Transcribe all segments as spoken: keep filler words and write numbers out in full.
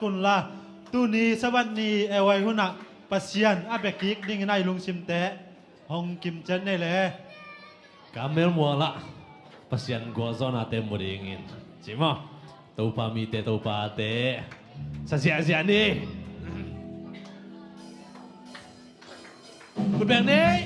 Kunla, tuni Sabbath ni A Y hunah Pasian a bia kik dingin a i lungsimte hong kimciat nei le. Kamel mualah Pasian gualzawhnate mu dingin ci maw? Topa mite, Topa te sa ziahziah ni. Khut beng ni.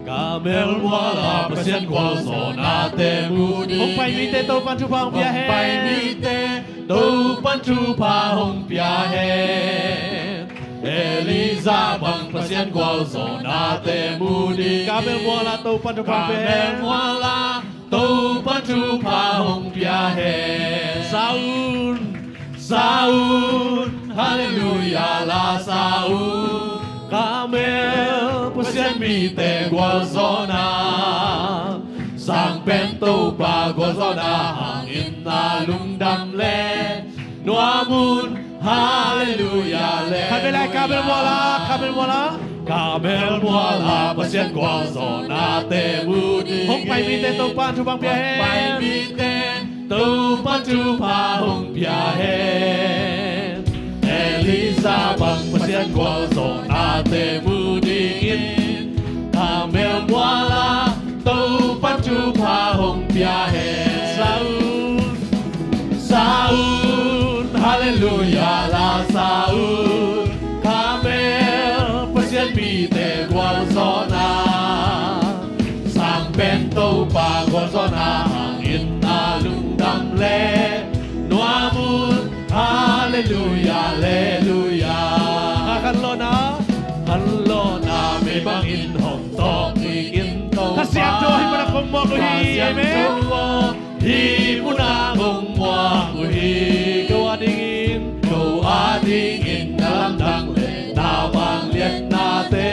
Kamel mualah Pasian gualzawhnate mu ding. Hong pai mite Topan thupha hong pia hen. Hong pai mite Topan thupha hong pia hen. Elijah bang Pasian gualzawhnate mu ding. Kamel mualah Topan thupha hong pia hen. Kamel mualah Topan thupha hong pia hen. Sa un, sa un, halleluiah la sa un. Kamel Pasian mite gualzawhna, Sang Pen Topa gualzawhna hangin na lungdam le nuam un, halleluiah le. Kamel lai, kamel mualah, kamel mualah. Kamel mualah Pasian gualzawhnate mu ding. Hong pai mite Topan thupha hong pia hen. Hong pai mite Topan thupha hong pia hen. Elijah bang Pasian gualzawhnate mu dingin. Kamel mualah Topan thupha hong pia hen. Sa un, sa un, halleluiah la sa un. Kamel Pasian mite gualzawhna, Sang Pen Topa gualzawhna hangin na lungdam le nuam un, halleluiah, halleluiah. Khanlawhna, khanlawhna mei bangin hong tawk dingin Topa. Kha Siangtho hih munah kong muak uh hi. Amen. Kha Siangtho aw, hih munah kong muak uh hi. Ko adingin, ko adingin na lamdang le na vangliatnate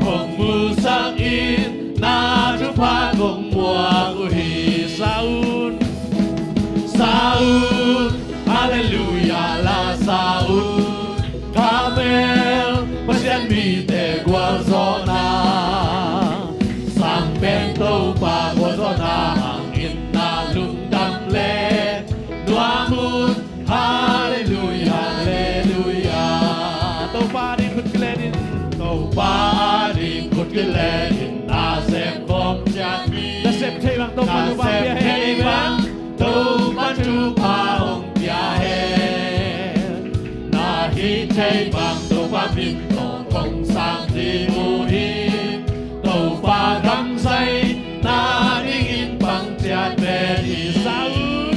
hong musak in, na thupha kong muak uh hi. Sa un, sa un, halleluiah la sa un. Kamel Pasian mite gualzawhna, Sang Pen Topa gualzawhna hangin na lungdam le nuam un, halleluiah, halleluiah. Topa ading khut kilenin, Topa ading khut kilenin nasep khawm ciat ni. Nasep thei bang Topa, Topa pia hen. Topan thupha hong pia hen. Na hih thei bang Topa min tawh kong sang ding uh hi. Topa gam sai na dingin pang ciat pen hi. Sa un,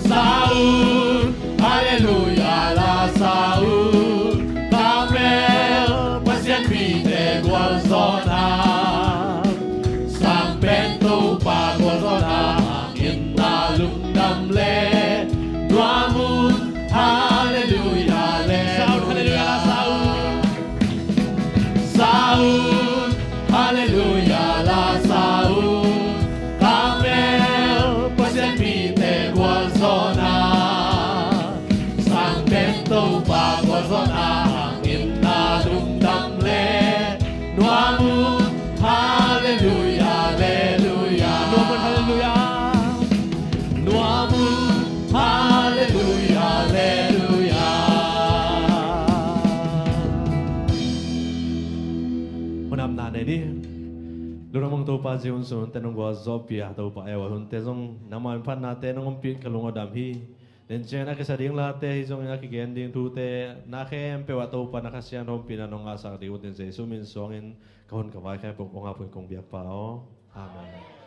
sa un, halleluiah la sa un. Kamel Pasian mite gualzawhna, Sang Pen Topa gualzawhna hangin na lungdam le nuam un, halleluiah, halleluiah. Sa un, halleluiah la sa un. Sa un, halleluiah la sa un. Kamel Pasian mite gualzawhna, Sang Pen Topa gualzawhna hangin na lungdam le nuam un, halleluiah, halleluiah. Nuam un, halleluiah. Nuam un, halleluiah, halleluiah. Hunam na nei ni. Lungdam ung Topa, zing hun sun te nong gualzawhpih a, Topa, A Y hunte zong nangma min phatnate nong ompih ka lung a dam hi. Len ciangin a kisa ding late hi zongin a kigen ding thute na khempeuh ah Topa na Kha Siangtho ompihna nong ngahsak ding uh tin Jesu min suangin ka hun ka vaikhak pong kong hap uh hi kong biakpa aw. Amen.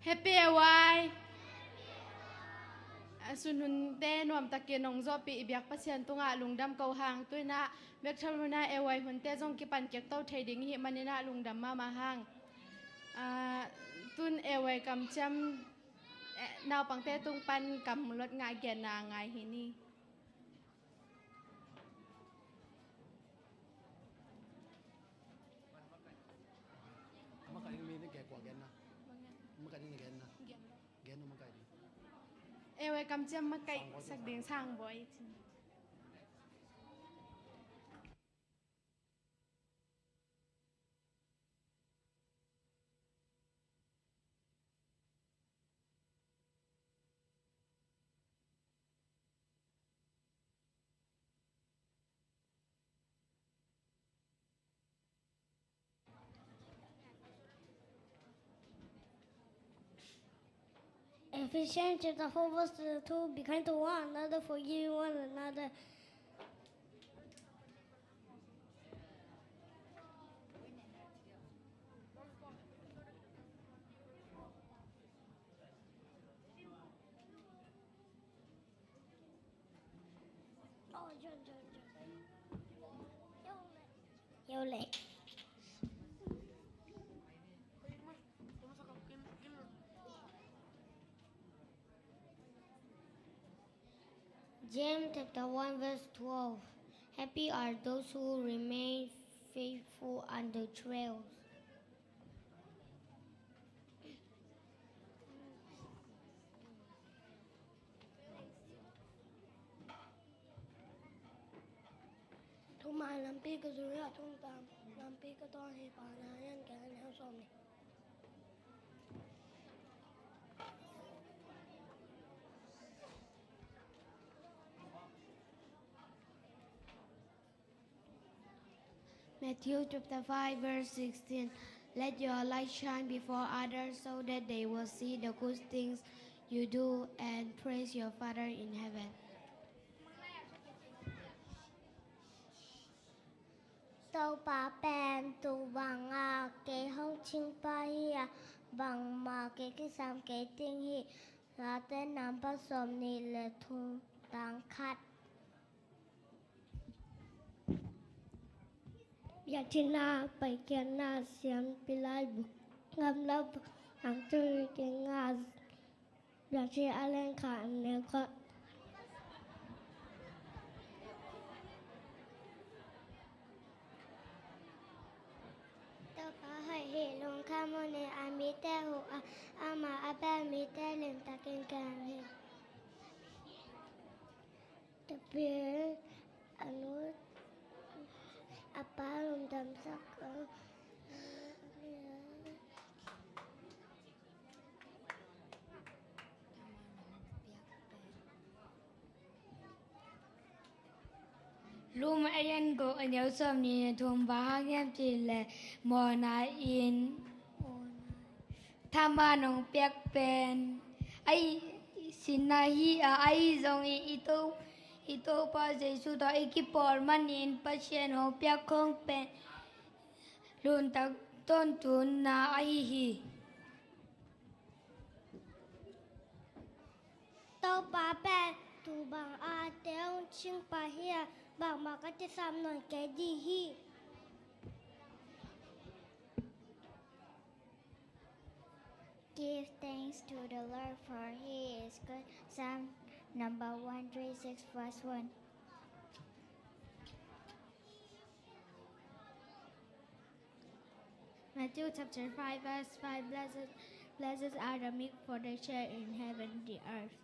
Happy A Y. A sun hunte nuamtakin hong zawhpih i biak Pasian tungah lungdam ko hang, tuinah biakthal hunah A Y hunte zong kipan kekto thei ding ihih maninah lungdam mahmah hang. Kamciam, eh, naupangte tung pan kamlot ngah genna ngai hi ni. Makaih ding mi na gen kua genna. Makaih ding na genna. Gen uh makaih ding. Ewe kamciam makaih sak ding Sangbawi. Ephesians chapter four verse two, be kind to one another, forgive one another. James chapter one verse twelve. Happy are those who remain faithful under trials. Thuman lampi ka zui a thungtam lampi ka tawn hi. Paunak a lian khat, a neu sawm nih. Matthew chapter five verse sixteen. Let your light shine before others so that they will see the good things you do and praise your Father in heaven. Topa pen tuu banga kei hong ching pa hi a, bangmah kei kisam kei ding hi. Late nambat sawm nih le thum, tang khat. Biakinn a Paikhiatna, Siampi Laibu, Gamla, Angtui Kinga, Biakinn a lian khat, a neu khat. Topa hoih hi, lungkham hun hi, a mite huh a, amah a bel mite limtakin kem hi. Tapi a nu a pa lungdamsak a. Rom a lian guk, a neu sawm nih le thum. Bang hang hiam cih leh mawhna in thaman hong piak pen ahi, sinna hi a, ahi zongin i To, i Topa Jesu tawh i kipawl manin Pasian hong piak khong pen lungtak tawntunna ahi hi. Topa pen tuu banga kei hong ching pa hi a, bangmah ka kisam nawn kei ding hi. Give thanks to the Lord, for he is good. Psalm number one three six, verse one. Matthew chapter five, verse five. Blessed, blessed are the meek, for they share inherit the earth.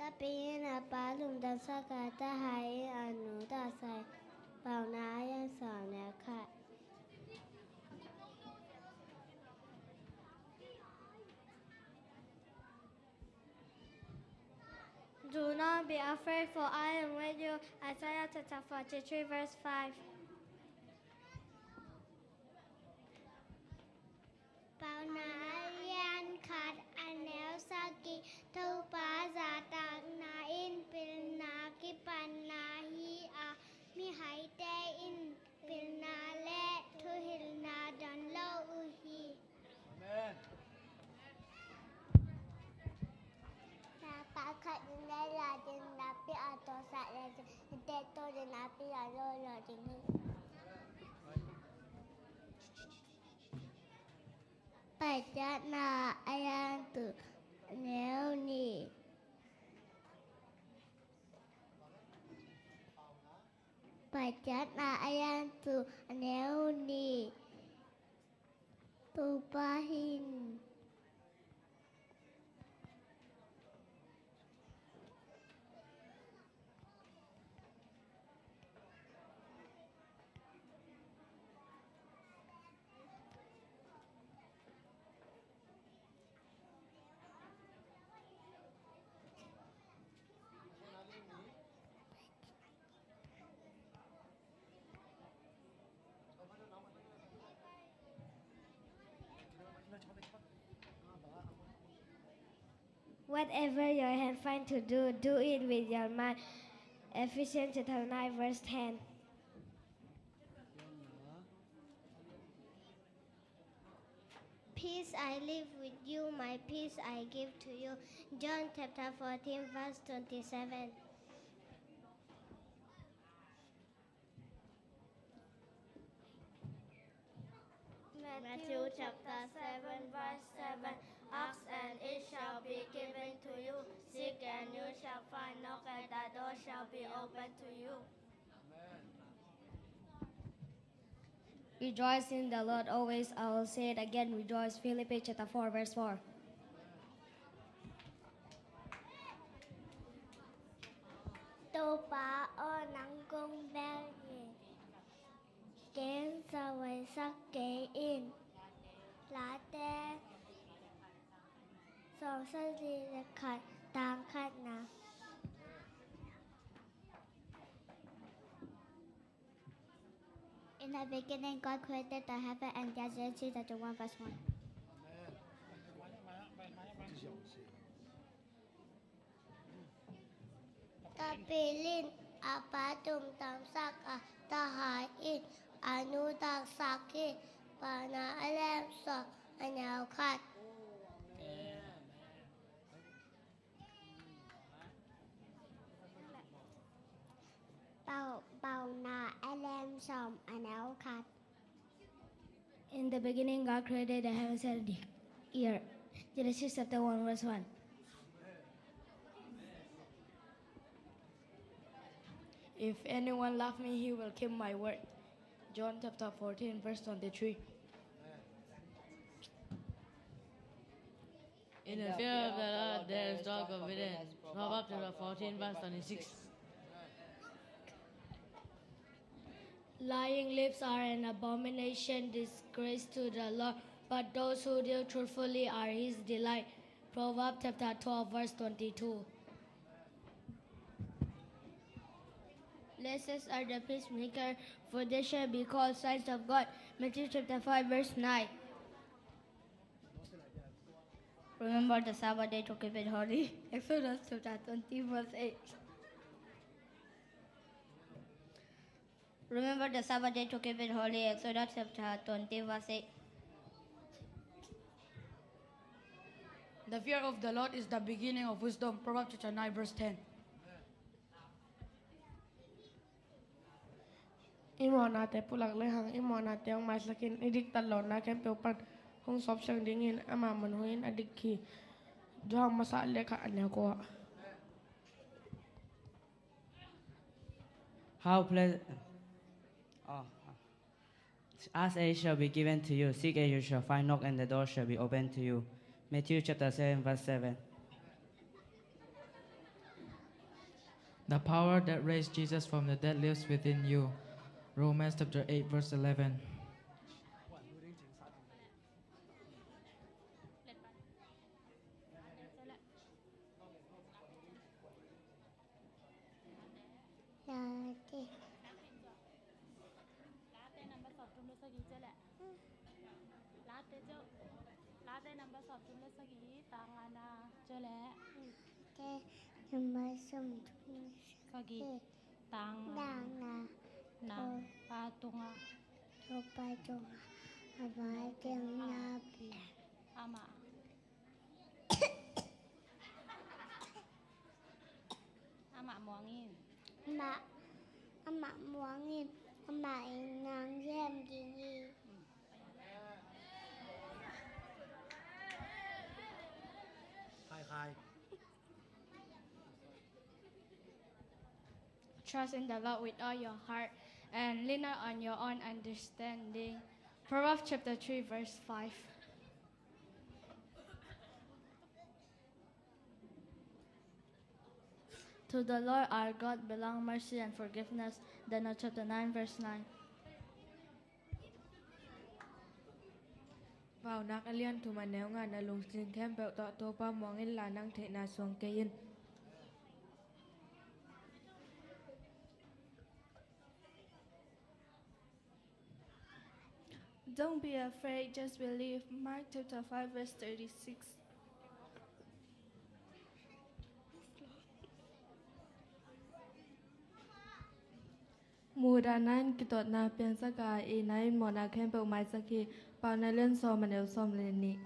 Tapi in a pa lungdamsak a, thahai in a nu thasai. Paunak a lian sawm le khat. Do not be afraid, for I am with you. Isaiah chapter forty-three, verse five. Paunak a lian khat, a neu sagih. Topa zahtakna in pilna kipanna hi a, mihaite in pilna le thuhilhna don lo uh hi. Amen. Tapa khat in le la ding, nakpi a tawlsak le ding, Tawh den a pi a lo lo ding hi. Paikhiatna a lian thum a neu nih. Paikhiatna a lian thum a neu nih. Topa in. Whatever your hand find to do, do it with your mind. Ephesians chapter nine, verse ten. Peace I leave with you, my peace I give to you. John chapter fourteen, verse twenty-seven. Matthew chapter seven, verse seven. Ask and it shall be given to you. Seek and you shall find. Knock and the door shall be open to you. Rejoice in the Lord always. I will say it again, rejoice. Philippians chapter four, verse four. Topa aw, nang kong bel hi. Ken sawlsak kei in. Late sawmsagih le khat, tang khatna. In the beginning, God created the heaven and the earth. Genesis chapter one, verse one. Ka pil in a pa tumtamsak a, ta hai in a nu taksak hi. Paunak a lian sawm, a neu khat. Pau, Paunak a lian sawm, a neu khat. In the beginning, God created the heavens and the earth. Genesis chapter one, verse one. If anyone love me, he will keep my word. John chapter fourteen, verse twenty-three. In the fear of the Lord there is joy, confidence. Proverbs chapter fourteen, verse twenty-six. Lying lips are an abomination, disgrace to the Lord, but those who deal truthfully are his delight. Proverbs chapter twelve, verse twenty-two. Blessed are the peacemaker, for they shall be called sons of God. Matthew chapter five, verse nine. Remember the Sabbath day to keep it holy. Exodus chapter twenty, verse eight. Remember the Sabbath day to keep it holy. Exodus chapter twenty, verse eight. The fear of the Lord is the beginning of wisdom. Proverbs chapter nine, verse ten. I mawhnate pulak lehang, i mawhnate hong maisak in, i diktat lohnate khempeuh pan hong sawp siang dingin, ama manhawm in a dik hi. Johan masa a lian khat, a neu kua. How pleasant. Oh. Ask and it shall be given to you. Seek and you shall find. Knock and the door shall be opened to you. Matthew chapter seven, verse seven. The power that raised Jesus from the dead lives within you. Romans chapter eight, verse eleven. Late. Late number sawmthum le sagih, chule. Late chule. Late number sawmthum le sagih, tang ngana, chule. Late number sawmthum le sagih, tang ngana. Tang ngana. Topa tunga. Topa tunga. A vai teng na pia. Amah. Amah muang in. Amah. Amah muang in, amah in nang sem ding hi. Khai, khai. Trust in the Lord with all your heart and lean not on your own understanding. Proverbs chapter three, verse five. To the Lord our God belong mercy and forgiveness. Daniel chapter nine, verse nine. Paunak a lian thum a neu nga. Na lungsim khempeuh tawh Topa muang inla, nang theihna suang kei in. Don't be afraid, just believe. Mark chapter five, verse thirty-six. Mudahna in kitotna piangsak a, itna in mawhna khempeuh maisak hi. Paunak lian sawm a neu sawm le nih.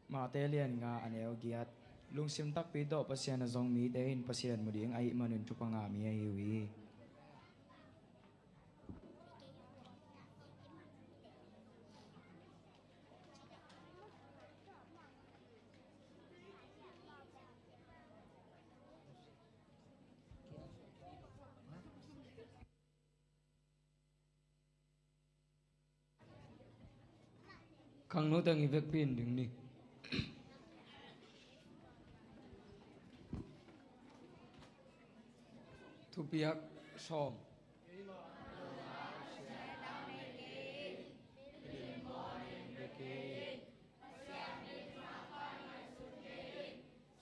Mate lian nga a neu giat. Lungsim takpi tawh Pasian a zong mite in Pasian mu ding ahih manin thupha ngah mi ahi uh hi. Khangno teng i vekpi in ding ni. Thupiak sawm.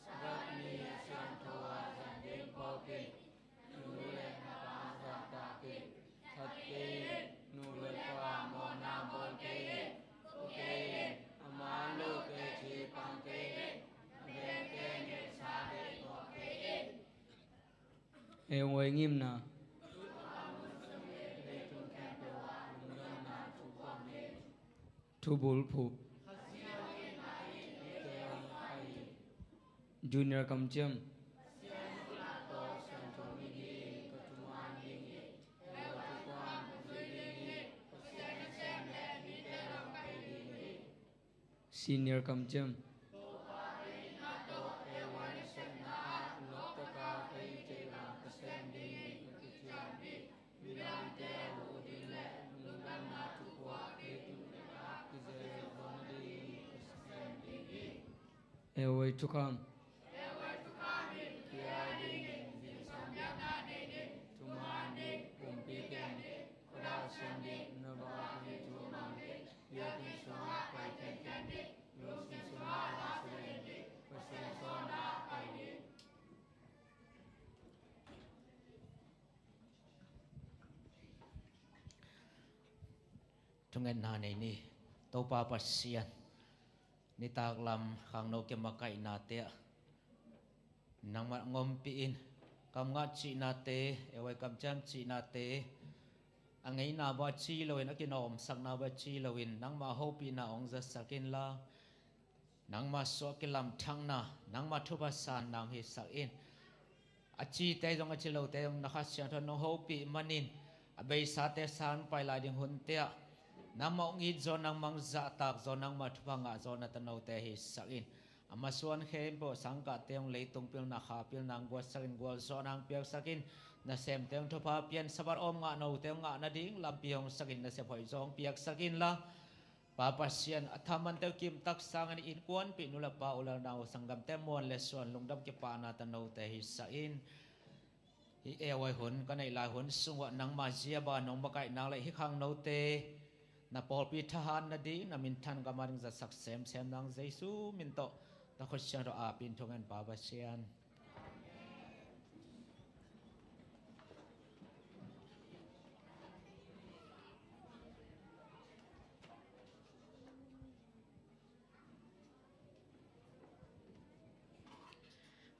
Sabbath ni a siangtho a zat ding phawk in, nu le na pa zahtak in, that kei in, nu le pa mawhna bawl kei in, ko kei in, a man lote ci pang kei in, a vengte ngetsa deih mawk kei in. Ewe ngimna. Thubulphuh. Junior kamciam. Senior kamciam. Ewe thukham. Thungetna nei ni. Topa Pasian, nitak lam khangno kimakaihnateah nangmah ngompih in, kamngah cihnate, ewe kamciam cihnate, a ngeina bang ci loin, a kinawmsakna bang ci loin, nangmah hopihna hong zasak inla, nangmah suah kilamthakna, nangmah thupha sanna hong hisak in. A cite zong a cilote zong na Kha Siangtho in hong hopih manin, a beisate san pai lai ding hunte ah nangmah hong it zaw, nangmah hong zahtak zaw, nangmah thupha ngah zaw na tanote hisak in. A masuan khempeuh sangkahte hong leitung pilna, kha pilna hong guatsak in, gualzawhna hong piaksak in. Nasemte hong thupha pia in, Sabbath om ngah note hong ngah nading lampi hong sak in, nasep hoih zaw hong piaksak inla, Pa Pasian, a thaman teuh kimtak sangin innkuanpih nu le pa, u le nau, sanggamte muan le suan lungdam kipahna tanote hisak in. Hih ewe hun ka neih lai hun sung uah nangma zia ban hong makaih nang le hih khangnote na pawlpi thahat nading, na minthan gam ading zatsak semsem nang, Jesu min tawh na khut siangtho aapin thungen, Pa Pasian.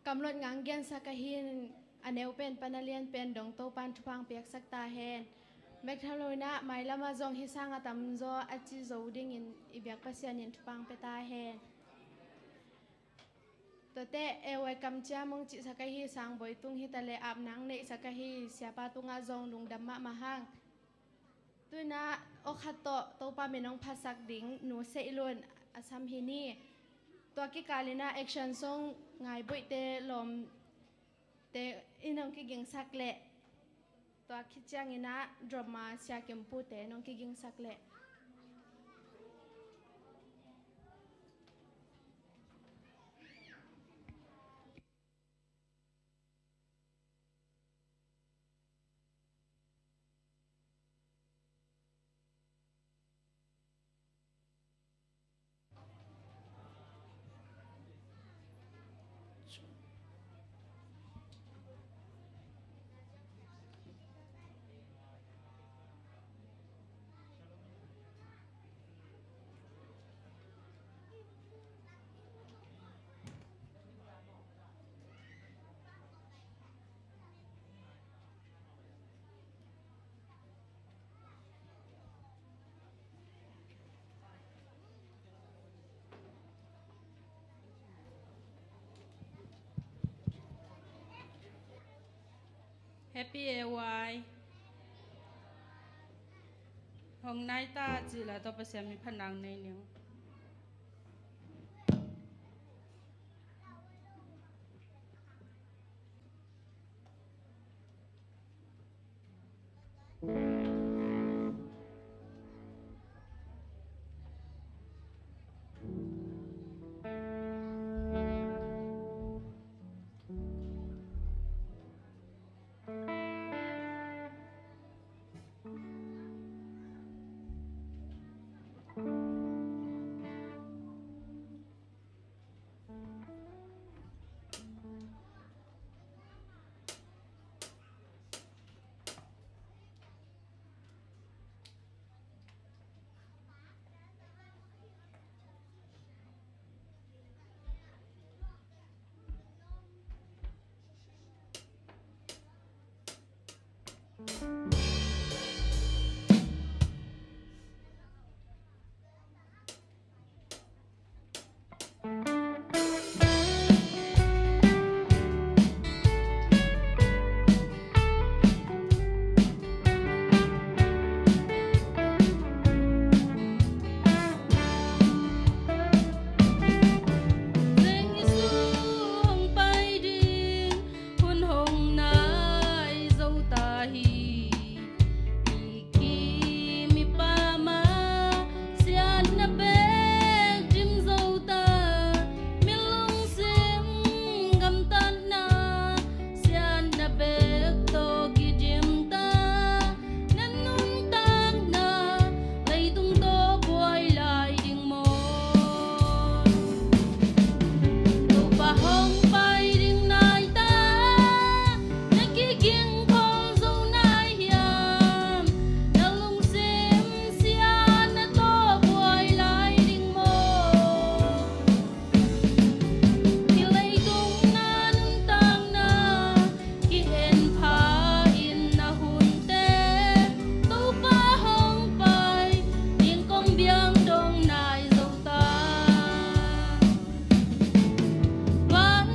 Kamlot ngang gensak ahin, a neu pen pan a lian pen dong Topan thupha hong piaksak ta hen. Mektha loina mailamah zong hih sang a tamzaw a ci zo dingin i biak Pasian in thupha hong pia ta hen. Tuate, A Y kamciam hong cihsak ahi Sangbawi tung hi taleh apna hong neihsak ahi Siapa tungah zong lungdam mahmah hang. Tu-in ah aw khat tawh Topa min hong phatsak ding Nu Seih Lun a sam hi ni. Tua kikal in ah action song Ngaiboihte lawmte in hong kigingsak leh, tua khit ciangin ah drama Sia Kim Pute in hong kigingsak leh. Happy A Y. Hong nai ta cih leh tua Pasian min phatna nei ning. Hun hong nai zo ta hi. I kim i pam a siatna bek dim zo ta. Mi lungsim gamtatna siatna bek tawh kidim ta. Na nuntakna leitung tawh buai lai ding maw? Topa hong pai ding nai ta, na kiging khol zo nai hiam? Na lungsim siatna tawh buai lai ding maw? Hih leitung na nuntakna ki-en pha in na hunte, Topa hong pai ding kong biang dong nai zo ta. Van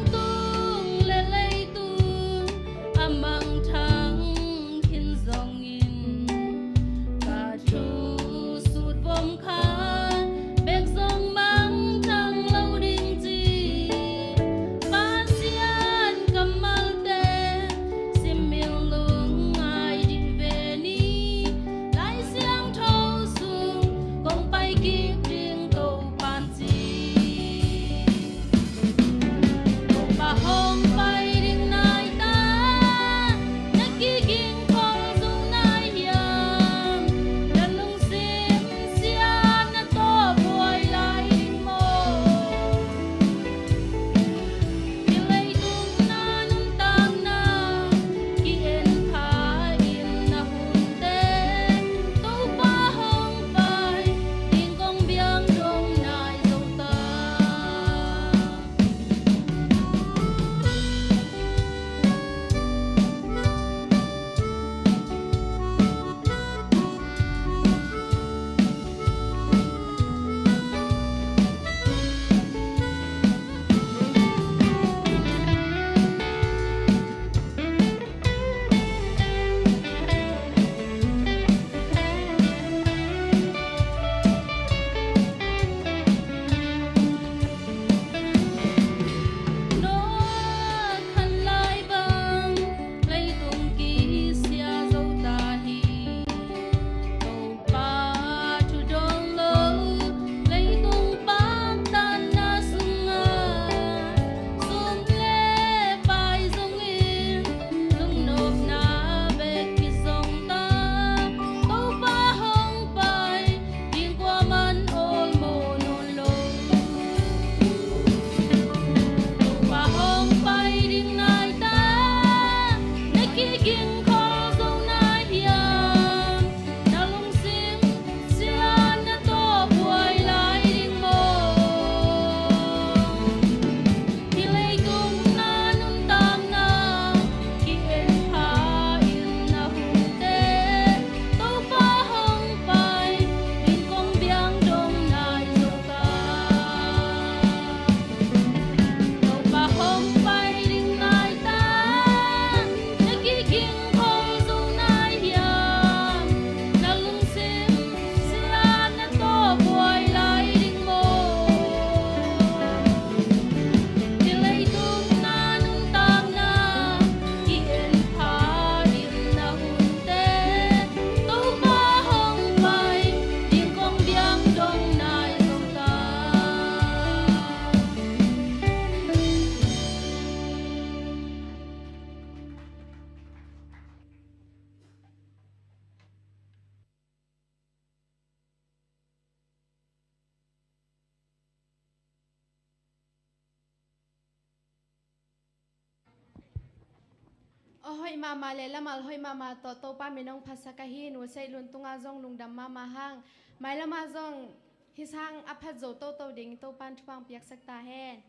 hoih mahmah le lamal hoih mahmah tawh Topa min hong phatsak ahi. Nu Seih Lun tungah zong lungdam mahmah hang. Mailamah zong hih sang a phat zo toto ding Topa'n thupha hong piaksak ta hen.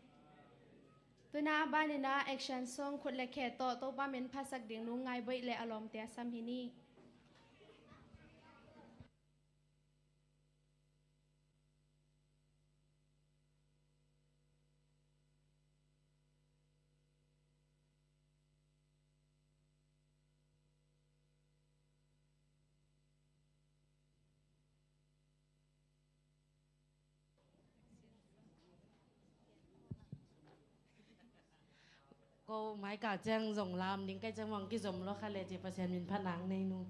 Tu-in a banin a action song Khut le Khe tawh Topa min phatsak ding Nu Ngai Boih le a lawmte a sam hi ni. Ko mai ka ciang zong lam ding kai ciang mong kizom lo kha le ci Pasian min phat nang nei nu.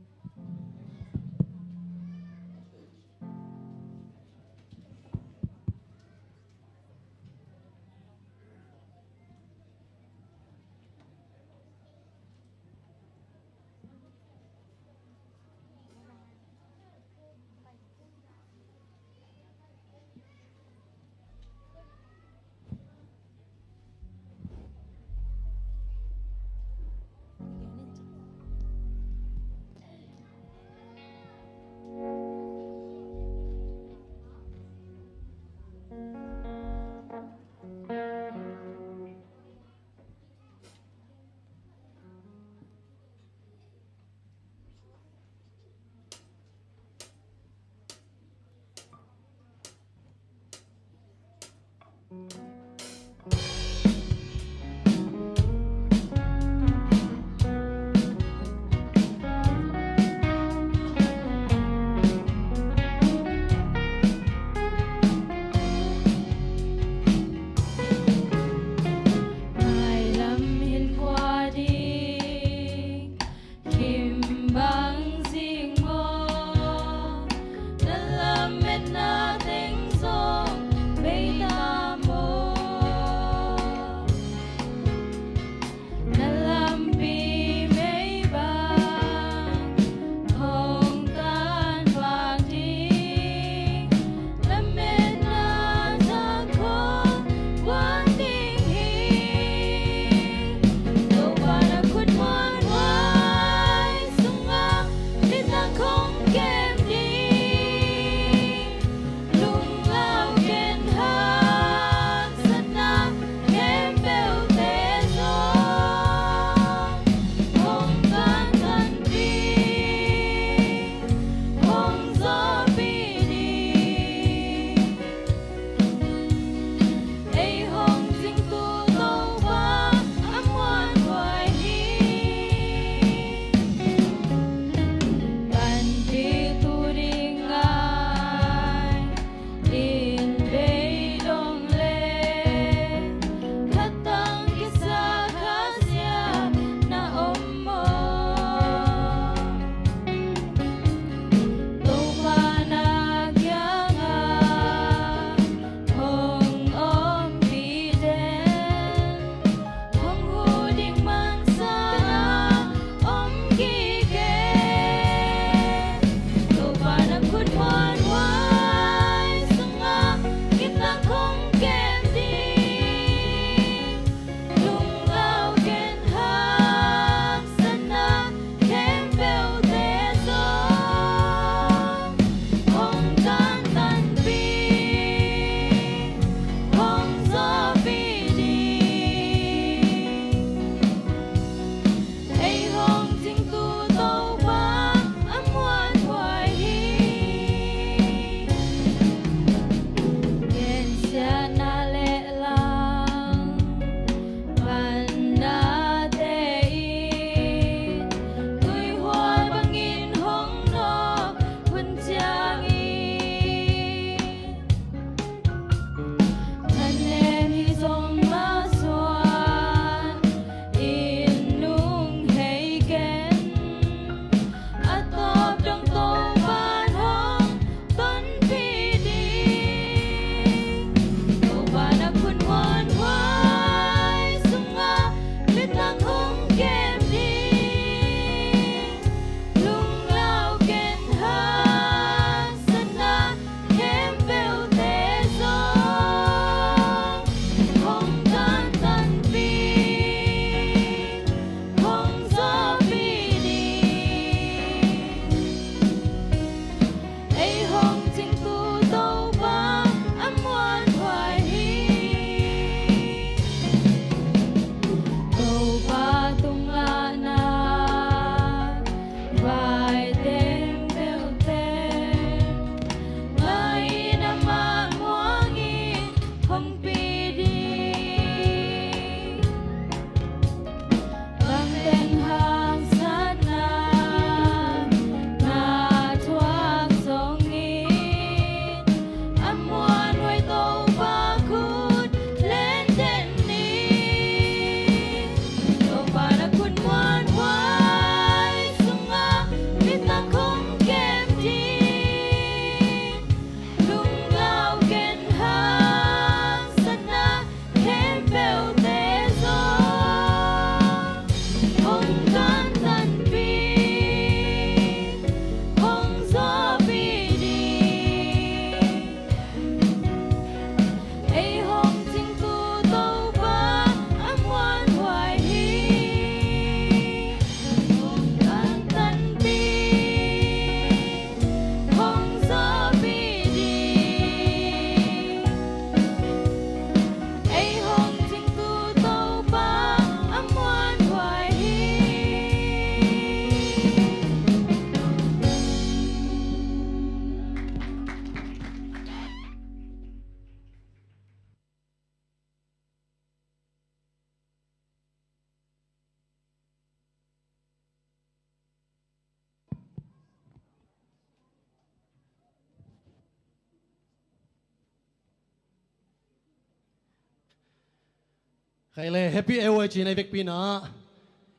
Khai le, Happy Hour ci-in a i vekpi-in ah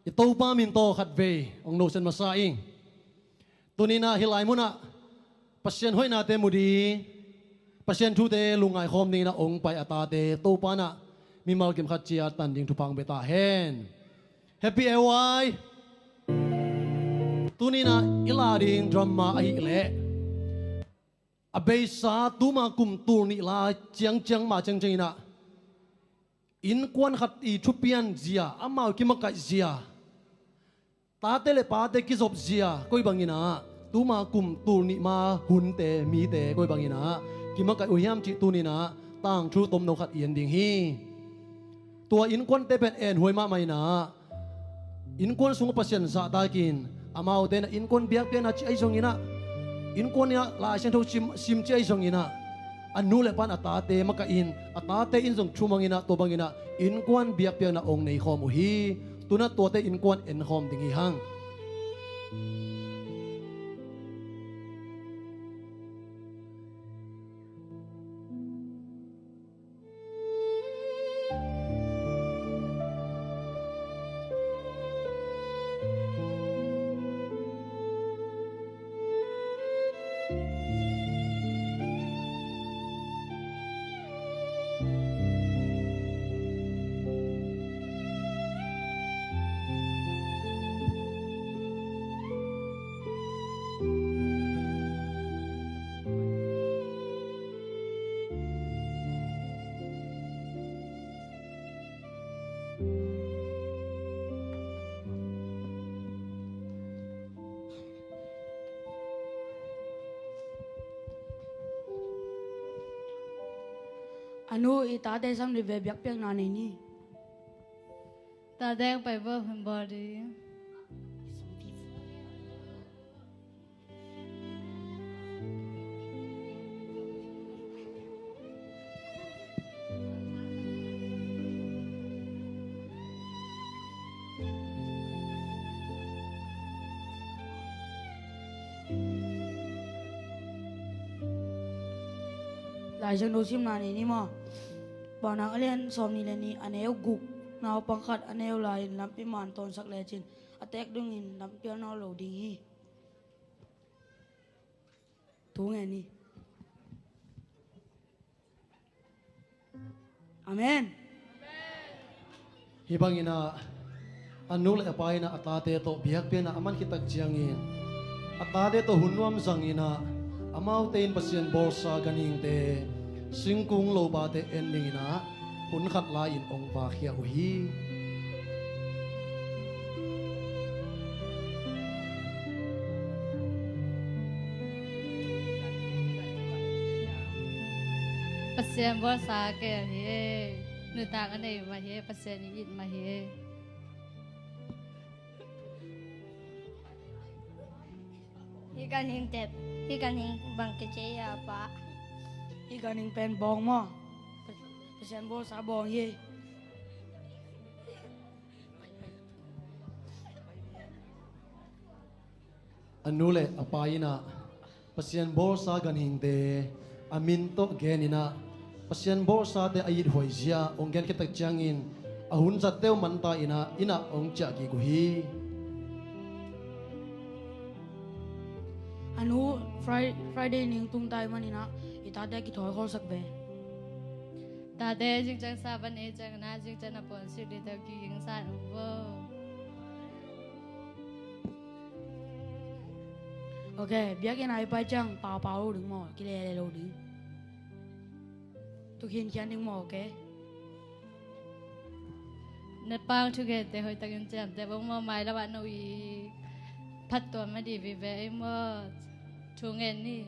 i Topa min tawh khatvei hong nosen masa ing. Tuni-in ah hih lai munah Pasian hoihnate mu ding, Pasian thute lungngai khawm dingin ah hong pai a tate Topa in ah mimal kim khat ciat tan ding thupha hong pia ta hen. Happy Hour. Tuni-in ah i la ding drama ahih leh a beisa tuma kum tul nih lai ciangciang ma ciangciangin ah innkuan khat i thupian zia, amau kimakaih zia, tate le pate kizop zia, koi bangin ah tuma kum tul nih ma hunte mite koi bangin ah kimakaih uh hiam cih tuni-in ah tangthu tomno khat i en ding hi. Tua innkuante pen enhuai mahmah in ah innkuan sungah Pasian zahtakin, amaute in ah innkuan biakpiakna ci ahi zongin ah, innkuan in ah Lai Siangtho sim, sim ci ahi zongin ah, a nu le pa in a tate makaihin, a tate in zong thumangin ah, tua bangin ah innkuan biakpiakna hong neikhawm uh hi. Tu-in ah tuate innkuan enkhawm ding hi hang. A nu, i tate sam dih ve, biakpiakna nei ni. Tate, pai vo, hun bawl ding. Lai Siangtho simna nei ni maw. Paunak a lian sawmnih le nih, a neu guk, naupang khat a neu lai-in lampi man tawnsak lecin a teek dongin lampial nawn lo ding hi. Thu ngen ni. Amen. Hih bangin ah a nu le a pa in ah a tate tawh biakpiakna a man khit tak ciangin, a tate tawh hun nuam zangin ah amaute in Pasian bawlsa ganhingte, singkung lopate en dingin ah hun khat lai-in hong vak khia uh hi. Pasian bawlsa kei ahi e. Nuntak a nei mah hi e. Pasian i it mah hi e. Hih ganhing tep, hih ganhing bang kici a, pa? Hih ganhing pen bawng maw. Pasian bawlsa bawng hi. A nu le a pa in ah Pasian bawlsa ganhingte a min tawh genin ah, Pasian bawlsate a ithuai zia hong gen khit tak ciangin, a hun zatte uh manta in ah, inn ah hong ciah kik uh hi. A nu, Fri-, Friday ning tung ta ahih manin ah i tate a kithawi khawlsak ve. Tate, zingciang sa van ei ciangin ah, zingciang a puan sik ding tawh kiging sa un vo. Ok, biakinn ah i pai ciang paupau lo ding maw, kilele lo ding. Thu khinkhian ding maw, ok? Na pau thugente hoihtakin ciamteh vo maw, mailam ah no i phattuam a ding vive ei maw. Thu ngen ni.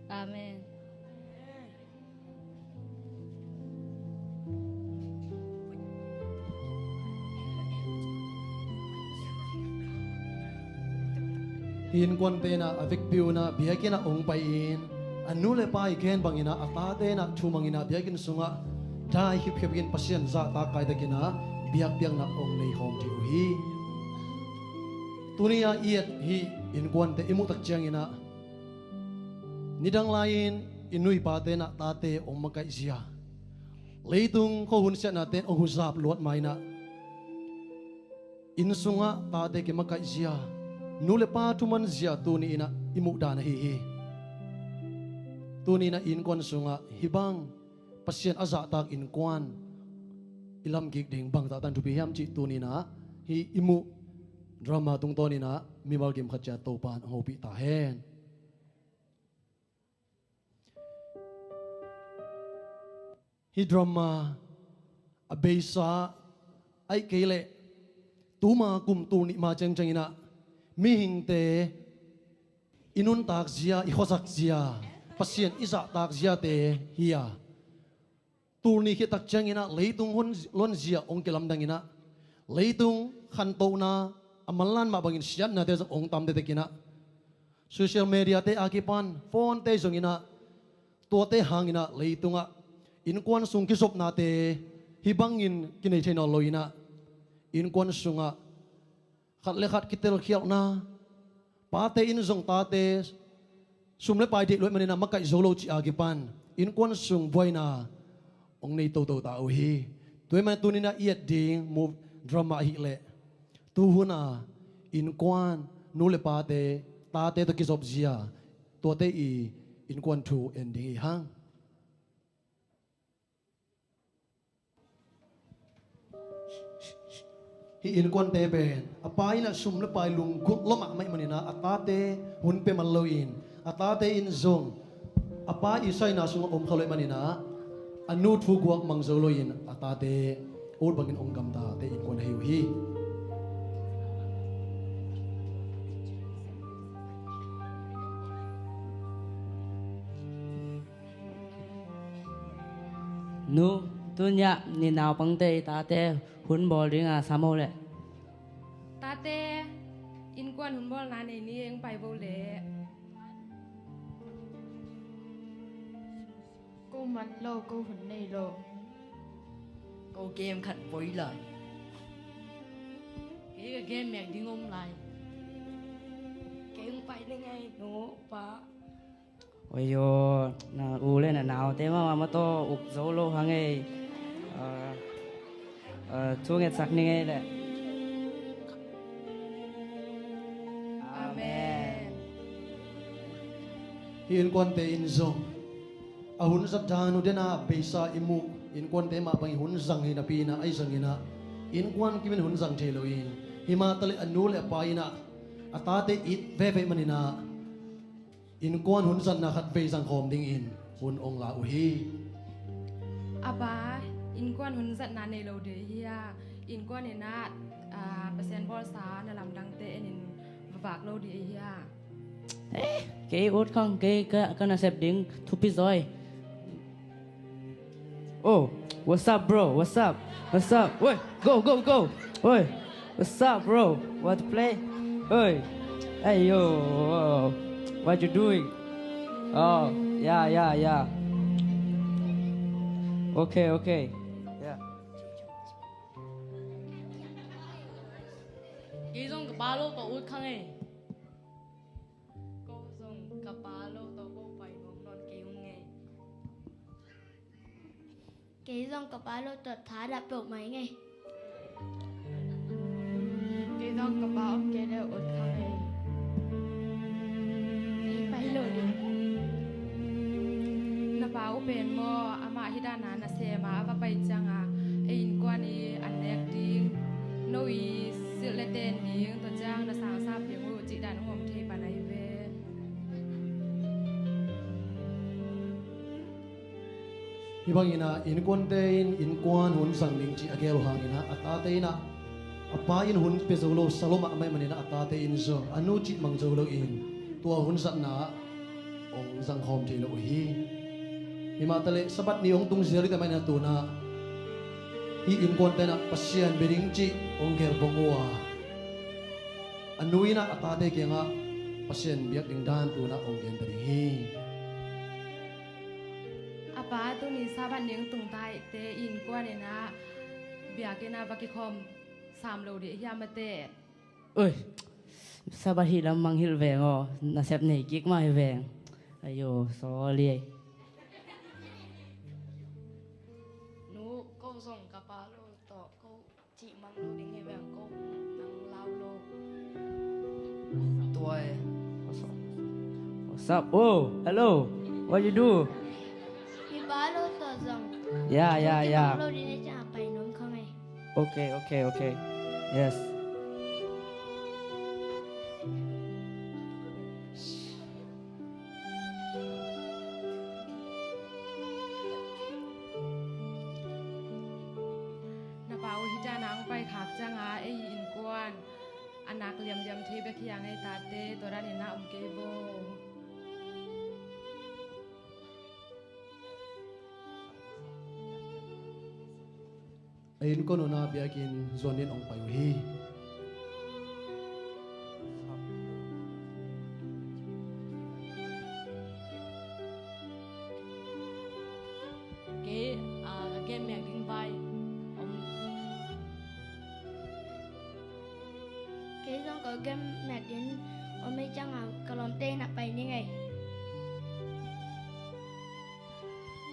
Amen. Hih innkuante in ah a vekpi un ah biakinn ah hong pai-in, a nu le pa i gen bangin ah a tate in ah thumangin ah biakinn sungah dai khipkhip in Pasian zahtak kai takin ah biakpiakna hong nei khawm ding uh hi. Tuni-a i et hih innkuante i muh tak ciangin ah, nidang lai-in i nu i pate in ah tate hong makaih zia, Leitung khuahun siatnate in hong huzap luat ma-in ah, inn sungah tate kimakaih zia, nu le pa thuman zia tuni in ah i muh dan ahi hi. Tuni in ah innkuan sungah hih bang Pasian a zahtak innkuan i lam kik ding bangzah tan thupi hiam cih tuni in ah hih i muh drama tungtawn in ah mimal kim khat ciat Topa'n hong hopih ta hen. Hih drama a beisa ahih kei leh tuma kum tul nih ma ciangciang in ah mihingte i nuntak zia, i khuazak zia, Pasian i zahtak ziate hi a, tul nih khit tak ciangin ah leitung hon, lonzia hong kilamdang in ah, leitung khantohna a manlan mah bangin siatnate zong hong tam tektek in ah, social media-te a kipan phone-te zong in ah, tuate hangin ah leitungah innkuan sung kizopnate hih bangin kinei thei nawn lo in ah, innkuan sungah khat le khat kitelkhialhna, pate in zong tate sum le pai deih luat manin ah makaih zo lo cih a kipan innkuan sung buaina hong nei toto ta uh hi. Tua ahih manin tuni in ah i et ding mu drama ahih leh tuhun a innkuan nu le pate, tate tawh kizop zia, tuate i innkuan thu en ding hi hang. Hih innkuante pen a pa in ah sum le pai lunggulh lua mahmah ahih manin ah a tate hun pia man loin, a tate in zong a pa i saina sungah om kha lo ahih manin ah a nu thu guak mang zo loin a tate ut bangin hong gamtate innkuan ahi uh hi. Nu, tuni-ah ni naupangte i tate hun bawl ding a sam o leh. Tate, innkuan hun bawlna nei ni, eng pai bo leh. Ko man lo, ko hun nei lo. Ko game khat poi lai. Kei ka game mek ding om lai. Kei eng pai ni ngei, nu, pa. Oi yo, na u le na naute mah mah tawh uk zo lo hang ei. Ah, ah, thu ngetsak ni ngei leh. Amen. Hih innkuante in zong a hun zat dan uh den a beisa i muh innkuante mah bangin hun zang hi napi in ah, ahi zongin ah innkuan kimin hun zang thei loin, himah taleh a nu le a pa in ah a tate it veve manin ah innkuan hun zatna khat vei zang khawm dingin hun hong la uh hi. A pa, innkuan hun zatna nei lo ding hi a, innkuan in ah, ah, Pasian bawlsa na lamdangte enin va vak lo ding hi a. Eh, kei ut khang, kei ka, ka nasep ding thupi zaw hi. Oh, what's up, bro? What's up? What's up? Woi, go, go, go. Woi, what's up, bro? Want to play? Oi. Hey, yo. What you doing? Oh, yeah, yeah, yeah. Okay, okay. Yeah. Kei zong ka pa lo tawh ut khang ei. Ko zong ka pa lo tawh ko pai nuam nawn kei ung ei. Kei zong ka pa lo tawh thadah peuhmah ing ei. Kei zong ka pa om kei leh ut khang ei. Kei pai lo ding. Na pa uh pen maw, amah hih dana nasem a, a va pai ciangin ei innkuan i an nek ding, no i silh le ten ding, tua ciang na sangsap ding uh cih dan uh om thei pan ahi ve. Hih bangin ah innkuante in innkuan hun zang ding cih a gel uh hangin ah a tate in ah a pa in hun pia zo lo, sa lo mahmah ahih manin ah a tate in zong a nu cih mang zo loin tua hun zatna ah hong zang khawm thei lo uh hi. Himah taleh Sabbath ni hong tung zel hi ta manin ah tu-in ah hih innkuante in ah Pasian bia ding cih hong gel bong uh a, a nu in ah a tate kiangah Pasian biak ding dan tu-in ah hong gen ta ding hi. A pa, tuni Sabbath ni hong tung ta hi teh, innkuan in ah biakinn ah va kikhawm sam lo ding hiam a teh? Oi, Sabbath hih lam mangngilh veng aw, nasep nei kik mah hi veng. Ayo, sorry. Cih mang lo ding hi veng ko, nang lau lo. Tuai. What's up? Oh, hello. What you do? Hi ba lo to zong. Yeah, yeah, yeah. Mang lo ding hi, ciang a pai nuam kha ngei. Okay, okay, okay. Yes. Na pa uh hih dan a hong pai khak ciang a, ei innkuan a nak liamliam thei bek hi a, ngei tate, tua dan in a om kei vo. A innkuan uh na biakinn zuan in hong pai uh hi. Kei, ah, ka game mek ding vai om. Kei zong ka game mek ding om hi, ciang a ka lawmte inn ah pai ning ei.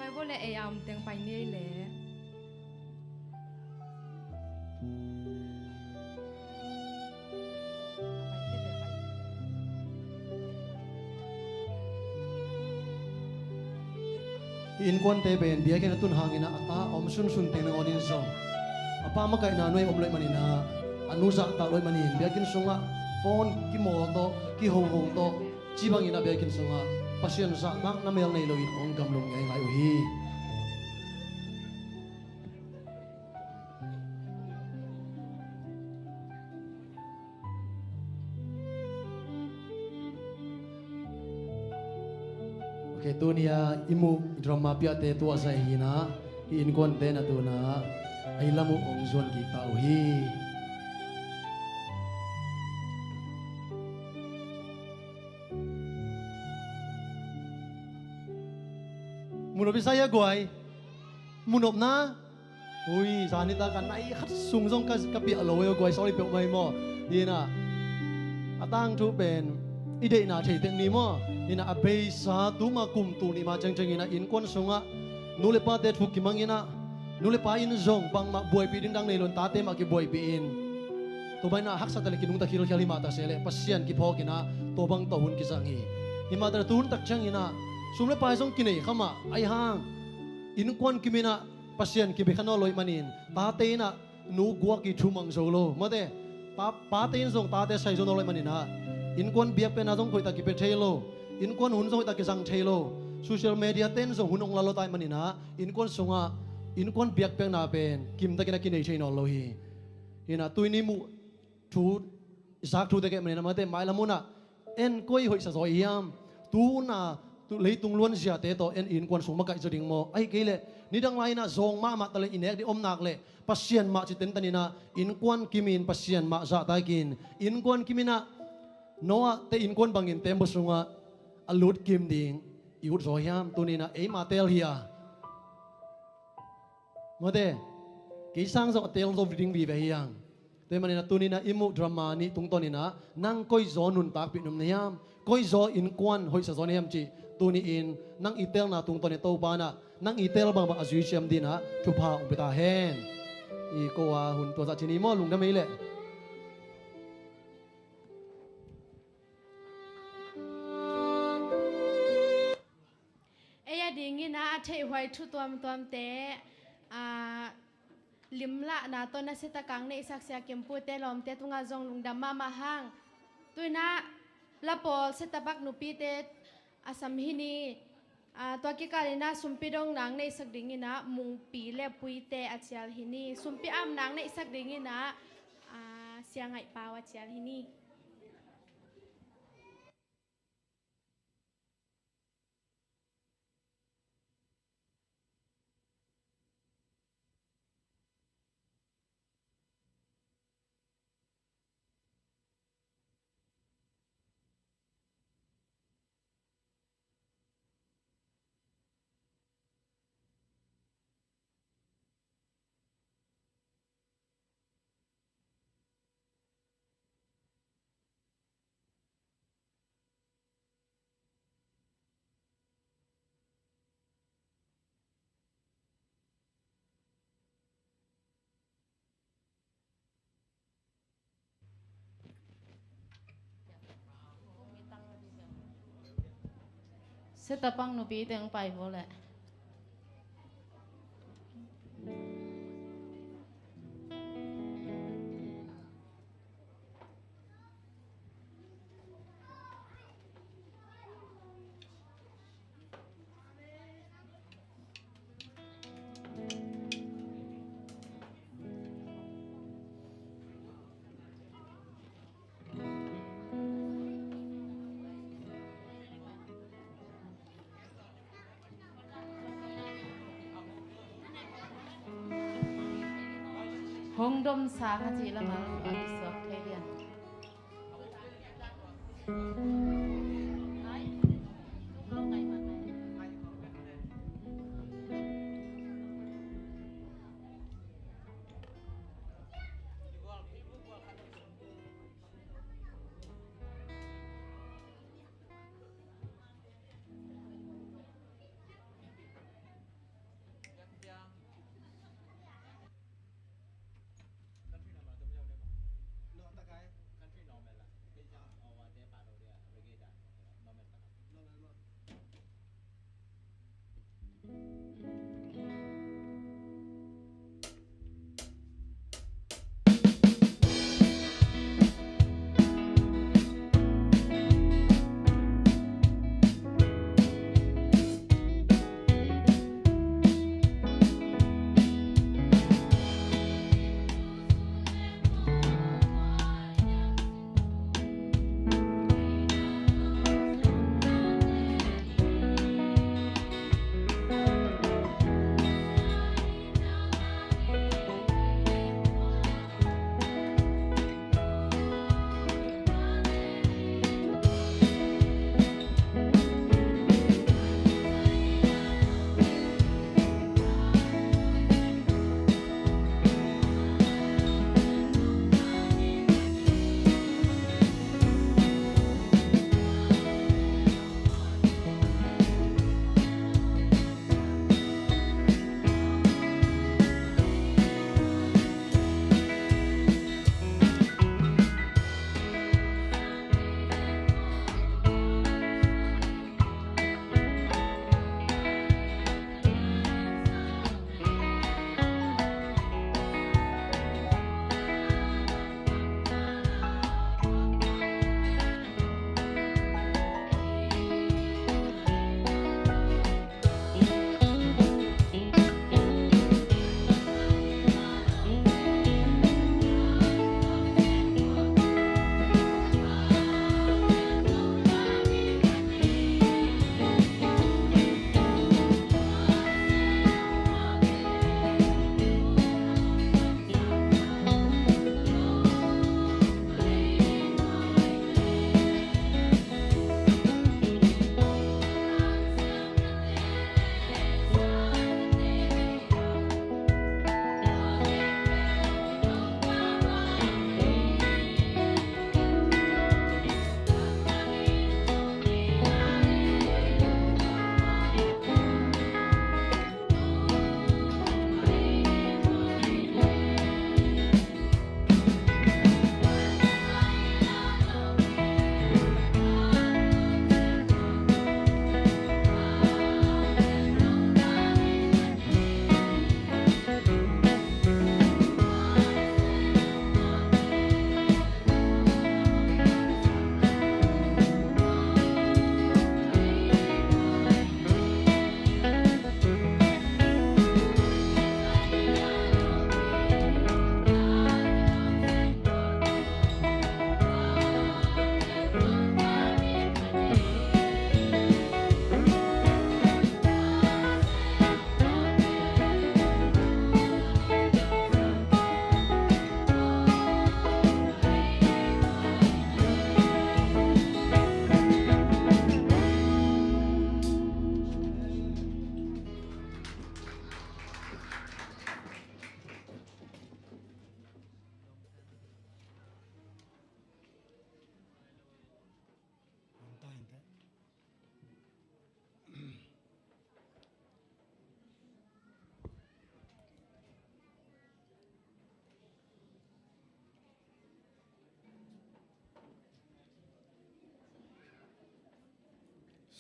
Pai vo le, ei a om teng pai ni ei le. Hih innkuante pen biakinn a tun hangin a, a ta a om sunsun teng nangawn in zong, a pa makaihna nuai om lo ahih manin a, a nu zahtak lo ahih manin biakinn sungah phone kimawl tawh, kihoho tawh, ci bangin a biakinn sungah Pasian zahtakna mel nei loin hong gamlum ngeingai uh hi. Ok, tuni a i muh drama piahte tua zah hi in a, hih innkuante na tuna a i lam uh hong zuan kik ta uh hi. Mu nop i sa hia guai? Mu nop na. Ui, zan hi ta ka nai khat sung zong ka, ka piah lo hi guai, sorry peuhmah hi maw. Hi in a, a tangthu pen i deihna thei tek ni maw. Hi in a, a beisa tuma kum tul nih ma cengceng in a innkuan sungah nu le pate thu kimang in a, nu le pa in zong bangmah buaipih ding dang nei lo in, tate mah kibuaipih in. Tua bang in a haksa ta le kinungta khilkhial hi mah ta se leh Pasian kiphawk in a, tua bang tawh hun kizang hi. Hi mah ta le tu hun tak ciangin a sum le pai zong kinei kha mah ahih hang, innkuan kim in a Pasian kibia kha nawn lo ahih manin, tate in a nu guak i thumang zo lo. Mate, pa, pate in zong tate sai zo nawn lo ahih manin a, innkuan biakpiakna zong hoihtak kipia thei lo. Innkuan hun zong hoihtak kizang thei lo. Social media te in zong hun hong la lo ta ahih manin a, innkuan sungah innkuan biakpiakna pen kimtakin a kinei thei nawn lo hi. Hi in a, tuni muh thu, zak thute kei manin a, mate, mailam hun ah en koi hoihsa zaw i hiam? Tu hun a, tu, leitung luanziate tawh en innkuan sung makaih zaw ding maw? Ahih kei leh nidang lai in a zawng mahmah ta le i nek ding om nak leh Pasian mah ci tentan in a, innkuan kim in Pasian mah zahtak in, innkuan kim in a Noah te innkuan bangin tembaw sungah a lut kim ding i ut zaw hiam? Tuni in a eima teel hi a. Mate, kei sang zong a teel zo ding vive hi hang. Tua ahih manin a tuni in a i muh drama nih tungtawn in a nang koi zaw nuntakpih nuam na hiam? Koi zaw innkuan hoihsa zaw na hiam cih tuni in nang i teelna tungtawn in Topa in a nang i teel bangbang a zui siam ding in a thupha hong pia ta hen. I ko a hun tua zah ci ni maw, lungdam ei leh. Ei a dingin a, a theihhuai thu tuamtuamte, a, limlahna tawh nasia tak a hong neihsak Sia Kim Pu te lawmte tungah zong lungdam mahmah hang. Tu in a, lapawl Sia Tabak nupite a sam hi ni, a, tua kikal in a sumpi dongna hong neihsak dingin a Mungpi le Puite a cial hi ni. Sumpi amna hong neihsak dingin a, a, Sia Ngaih Pau a cial hi ni. Setapang nupi teng pai vo leh. Hong dom sang a ci lam a kisuak thei lian.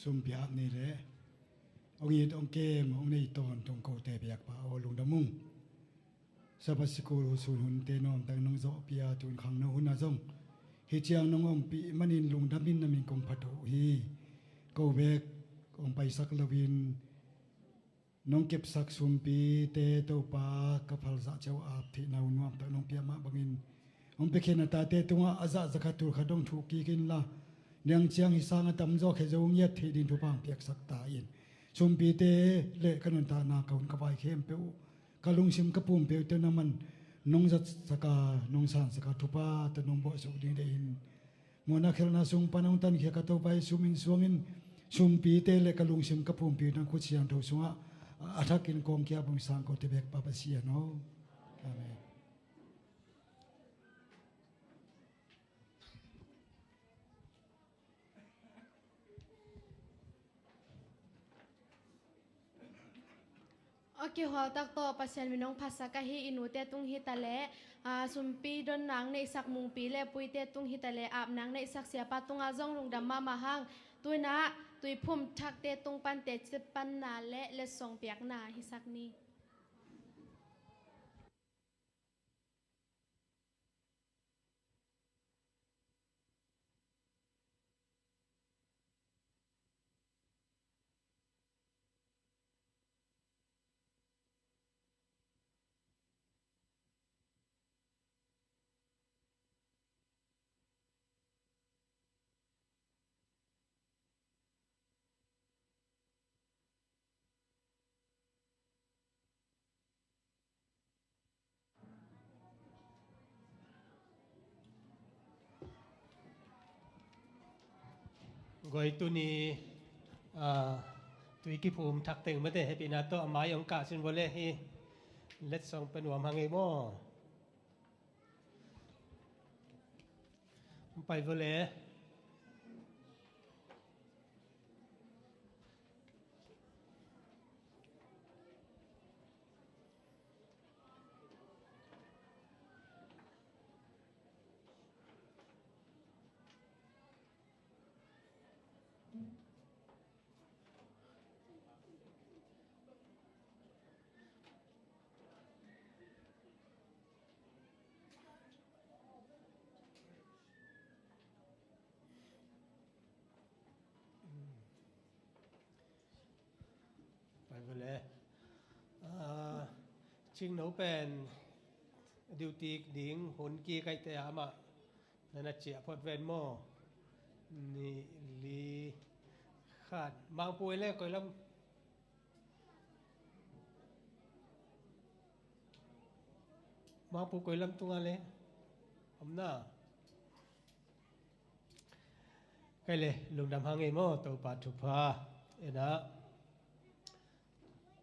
Sumpi ap ni leh hong it hong kem hong nei tawntung kote biakpa aw lungdam ung. Sabbath sikul hun sun hunte nuamtak nong zawhpih a, tun khangno hun ah zong hih ciang nong ompih manin lungdam in na min kong phat uh hi. Ko bek hong paisak loin nong kepsak sumpite Topa ka phalzah ciau ap theihna uh nuamtak nong piak mah bangin hong piakhia na tate tungah a zah za khat tul khat dong thuh kik inla, niang ciang hih sang a tamzaw khia zo hong ngiat theih ding thupha hong piaksak ta in. Sumpite le ka nuntakna ka hun ka vai khempeuh uh ka lungsim ka pumpi uh tawh na man nong zatsak a nong sansak a thupha tawh nong bawhsuk ding deih in. Muanna khelhna sung pan hong tankhia ka Topa Jesu min suangin sumpite le ka lungsim ka pumpi uh nang khut siangtho sungah a thakin kawngkhia bung sang kote bek pa Pasian aw. Amen. A kihawltak tawh Pasian min hong phatsak ahi i nute tung hi ta leh, aa, sumpi donna hong neihsak mungpi le puite tung hi ta leh, apna hong neihsak siapa tungah zong lungdam mahmah hang. Tu-in ah tuiphum thakte tung pan teci panna le letsong piakna hisak ni. Goi tuni, ah, tui kiphum thak teng mate, hehpihna tawh a mai hong kah sin vawle hi. Letsong pe nuam hang ei maw? Hong pai vawle. Pai vele. Ah, Cingno pen duty ding hun kikaihte ah amah na na ciah phot ven maw? Nih, li, khat. Mangpu le koi lam? Mangpu koi lam tunga le? Om na? Kai le, lungdam hang ei maw, Topa thupha. Ena.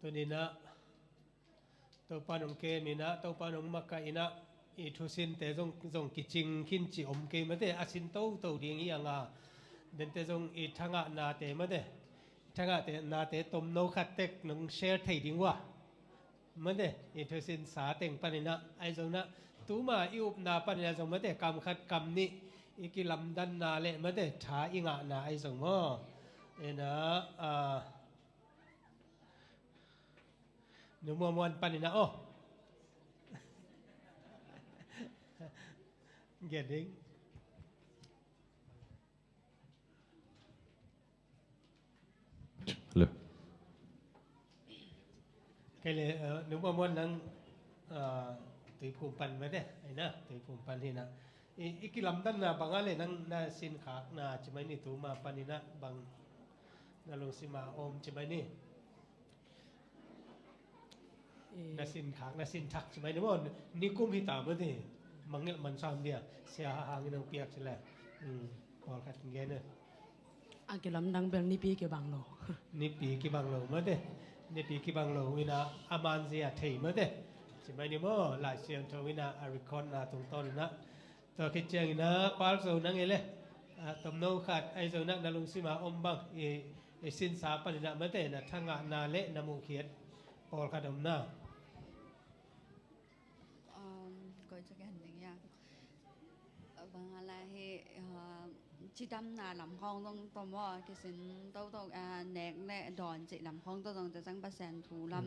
Tuninah Topa nong kem inah, Topa nong makaih inah, i thusinte zong, zong kicing khin ci om kei mate, a sin toto ding hi anga. Dente zong i thangahnate mate, i thangahnate tomno khat tek nong share thei ding uh a. Mate, i thusin sa teng paninah, ahi zongnah, tuma i upna paninah zong mate, kam khat kam nih, i kilamdanna le mate, tha i ngahna ahi zong maw. Ena, ah, Nu Muamuan panin ah aw. Gen ding. Hello. Kei le, eh, Nu Muamuan nang, eh, Tuiphum pan mate, aina, Tuiphum pan hina. I, i kilamdanna banga le nang na sinkhakna ci mai ni, tuma panina bang na lungsima om ci mai ni. Eh. Na sinkhak, na sinthak ci mai ni maw, nikum hita mate. Mangngilh man sam dia, sia hahang in ang piak ci le. Hmm, pawlkhat gen e. A kilamdang bel nipi kibang lo. Nipi kibang lo mate. Nipi kibang lo ina a manzia thei mate. Ci mai ni maw, Lai Siangtho ina a record na tungtawn ina. Tua khit ciangin ah, Pal Zo nang e le, ah, tomno khat, ahi zongin ah na lungsima om bang, i, i sinsa panin ah mate, na thangahna le na muhkhiat pawlkhat om na. Um, koi cu ken ding ya. Bang a lai hi, ah, Cidamna lam khawng zong tawh maw, kisin toto, a, nek le dawn cih lam khawng tawh zong, tua ciang Pasian thu lam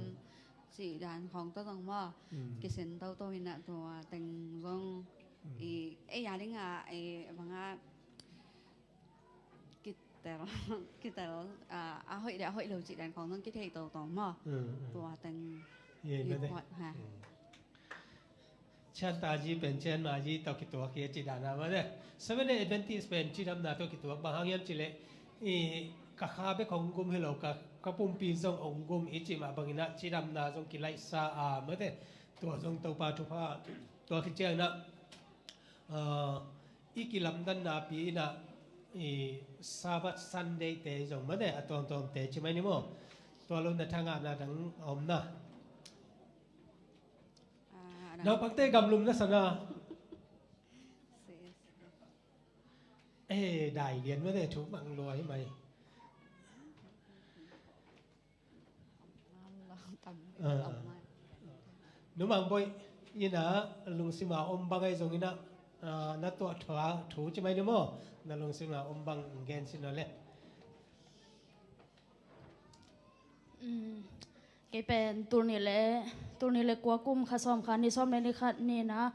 cih dan khawng tawh zong maw, kisin toto in ah tua teng zong i, ei a ding a, ei bang a kitel, kitel, a, a hoih le a hoih lo cih dan khawng zong kithei toto maw. Tua teng i kuat ha. Chian ta ji pen chian ma ji tawh kituak hi a ci dan a mah ne. Seventh Day Adventist pen cidamna tawh kituak, bang hang hiam cih leh i ka kha bek hong gum hi lo, ka, ka pumpi zong hong gum i cih mah bangin ah cidamna zong kilaihsa a mah ne. Tua zong Topa thupha. Tua khit ciangin ah, ah, i kilamdanna pi in ah i Sabbath Sunday te zong mah ne, a tuamtuamte ci mai ni maw. Tua lo na thangahna dang a om na. Naupangte gamlum na sa na. Eh, dai lian mah te, thu mang lua hi mai. Numang boih in ah lungsima om bang ahi zongin ah, ah, na tuah thua thu ci mai ni maw. Na lungsima om bang gen sin aw le. Kei pen tul nih le, tul nih le kua kum kha sawm kha ni, sawm le ni khat ni in ah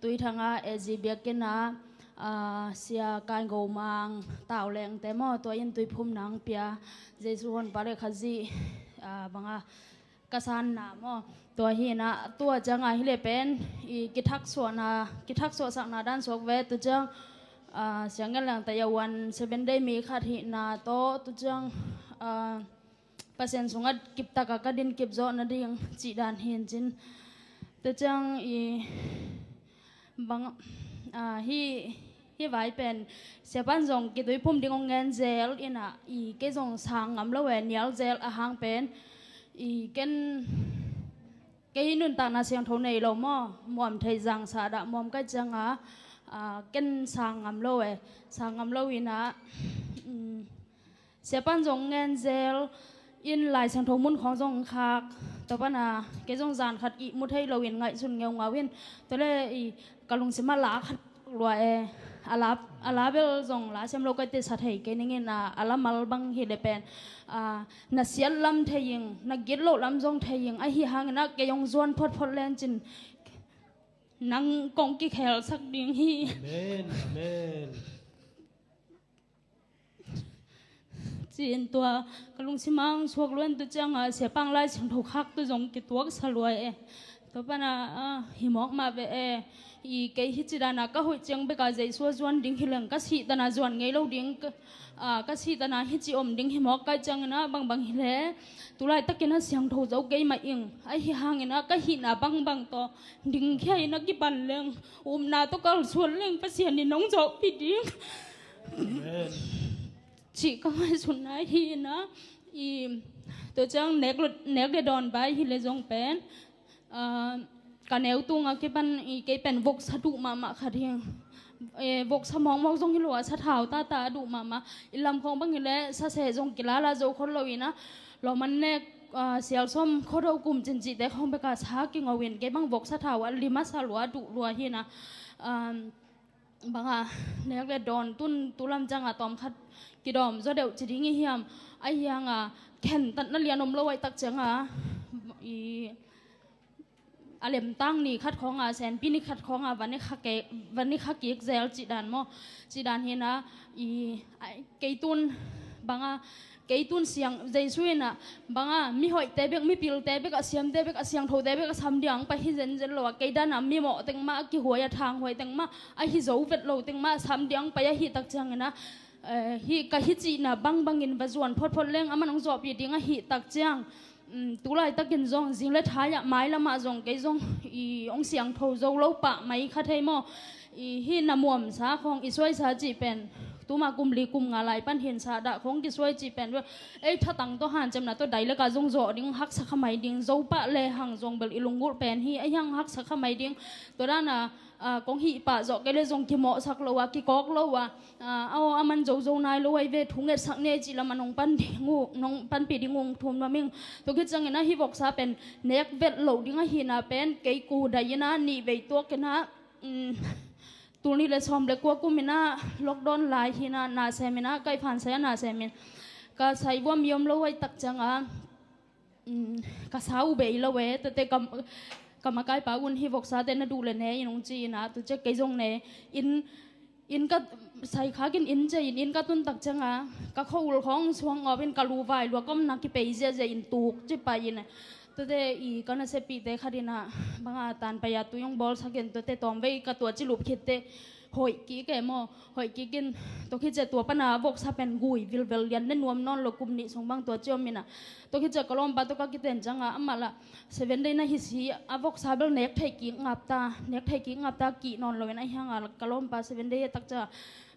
Tuithang ah A G biakinn ah, ah, Sia Kai Go Mang Tau Leng te maw, tua in tuiphum nang pia, Jesu honpa le Khazih, ah, bang a ka sanna maw. Tua hi in ah tua ciang a hi le pen i kithaksuahna, kithaksuahsakna dan suak ve, tua ciang, ah, Sia Ngen Leng te a one Seventh Day mi khat hihna tawh, tua ciang, ah, Pasian sungah kiptak a ka din kip zawh nading cih dan hi in cin. Tua ciang i bang, ah, hi, hi vai pen siapan zong kituiphum ding hong ngen zel in ah i kei zong sang ngam lo e, nial zel a hang pen i ken kei nuntakna siangtho nei lo maw, muam thei zangsa dah muam kai ciang a, ah, ken sang ngam lo e, sang ngam lo in ah, um, siapan zong ngen zel in Lai Siangtho mun khawng zong khak. Tua pan a kei zong zan khat ihmu thei lo in ngaihsun ngeungau in. Tua le i ka lungsim ah la khat lua e. A la, a la bel zong la siam lo kai te sa thei kei ning in a, a la mal bang hi le pen, ah, na siat lam thei ing, na git loh lam zong thei ing. Ahi hangin ah kei hong zuan photphot len cin nang kong kikhelsak ding hi. Amen, amen. Ci-in tua ka lungsim ah hong suak luan, tua ciang a siapa Lai Siangtho khak tua zong kituaksa luai e. Tua pan a, ah, hi mawk mah ve e. I kei hi ci dan a ka hoih ciang bek a Jesu a zuan ding hi leng, ka sih tan a zuan ngei lo ding, ka, ah, ka sih tan a hi ci om ding hi mawk kai ciangin ah bangbang hi le. Tulai takin ah siangtho zo kei mah ing. Ahi hangin ah ka hihna bangbang tawh dingkhia in ah kipan leng, upna tawh kalsuan leng Pasian in hong zawhpih ding. Amen. Cih ka ngaihsutna hi in ah, i, tua ciang nek le, nek le dawn bai hi le zong pen, ah, ka neu tung a kipan i kei pen voksa duh mahmah khat hi. Eh, voksa mawkmawk zong hi lo a, sathau tata a duh mahmah. I lam khawng bang hi le saseh zong kilala zo khol lo in ah, lawman nek, ah, sialsawm khuado kum cin cihte khawng bek a sa kingo in kei bang voksa thau a lim a sa lua, duh lua hi in ah, um, bang a nek le dawn tun tu lam ciang a tawm khat kidawm zaw deuh ci ding i hiam. Ahi hang a khentatna lian om lo ahih tak ciang a, i, a lemtang ni khat khawng a, senpi ni khat khawng a, van i kha ke, van i kha kik zel cih dan maw. Cih dan hi in ah, i, ai, kei tun bang a, kei tun siang, Jesu in ah bang a, mihoihte bek, mipilte bek, a siamte bek, a siangthote bek a sam ding pai hi zenzen lo a, kei dan a mimawh teng mah, a kihuai a thanghuai teng mah, a hi zo vet lo teng mah a sam ding pai ahih tak ciangin ah, eh, hih ka hi cihna bangbangin va zuan photphot leng aman hong zawhpih ding ahih tak ciang, um, tulai takin zong zing le thai ah mailam ah zong kei zong i hong siangtho zo lo pah mai kha thei maw. I hih na muamsa khawng, i suaisa cih pen tuma kum li kum nga lai pan hinsa dah khawng kisuai cih pen bel ei thatang tawh hanciamna tawh dai lek a zong zawh ding, haksa kha mai ding, zo pah lehang zong bel i lunggulh pen hi, ahi hang haksa kha mai ding. Tua dan a, ah, kong hih pah zawh kei le zong kimawhsak lo a, kikawk lo a, ah, aw, aman zozo nai lo ahi ve, thu ngetsak ne cih lam a nong pan ding uh, nong panpih ding uh thum nuam ing. Tua khit ciangin ah hih voksa pen nek vet loh ding ahihna pen kei ku dai in ah nih vei tuak in ah, um, Tul nih le sawm le kua kum in ah lockdown lai hi in ah, na sem in ah, ka i phan sai ah na sem in, ka sai vuam i om lo ahih tak ciang a, um, ka sa uh bei lo e, tete ka, ka makaipa un hi, voksa te na duh le ne in, hong ci in ah, tu ciang kei zong ne in, inn ka sai khak in, inn ciah in, inn ka tun tak ciang a, ka khua-ul khawng suang awp in, ka lu vai lua, ka omna kipei ziahziah in, tuk ci pai in. Tete i ka naseppihte khat in ah, bang a tan pai a, tui hong bawlsak in, tete tawmvei ka tua ci lup khit teh hoih kik e maw, hoih kik in, tua khit ciah tua pan a voksa pen gui vilvel lian, ne nuam nawn lo, kum nih sung bang tua ci om in ah. Tua khit ciah ka lawmpa tawh ka kiten ciang a, amah lah Seven Day na hi si, a voksa bel nek thei kik ngap ta, nek thei kik ngap ta, kih nawn lo in, ahi hang a ka lawmpa Seven Day a tak ciah,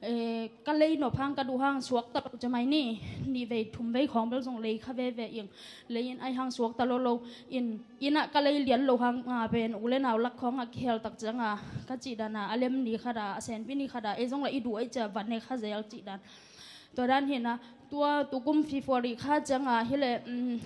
eh, ka lei nop hang, ka duh hang, suakta lo ciah mai ni, nih vei thum vei khawng bel zong lei kha veve ing, lei in, ahi hang suakta lo lo in, inn ah ka lei lian lo hang a pen u le nau lak khawng ah kihel tak ciang a, ka cih dan a, a lem ni khat a, a senpi ni khat a, ei zong lah i duh ahih ciah va ne kha zel cih dan. Tua dan hi in ah, tua tukum February kha ciang a hi leh, um,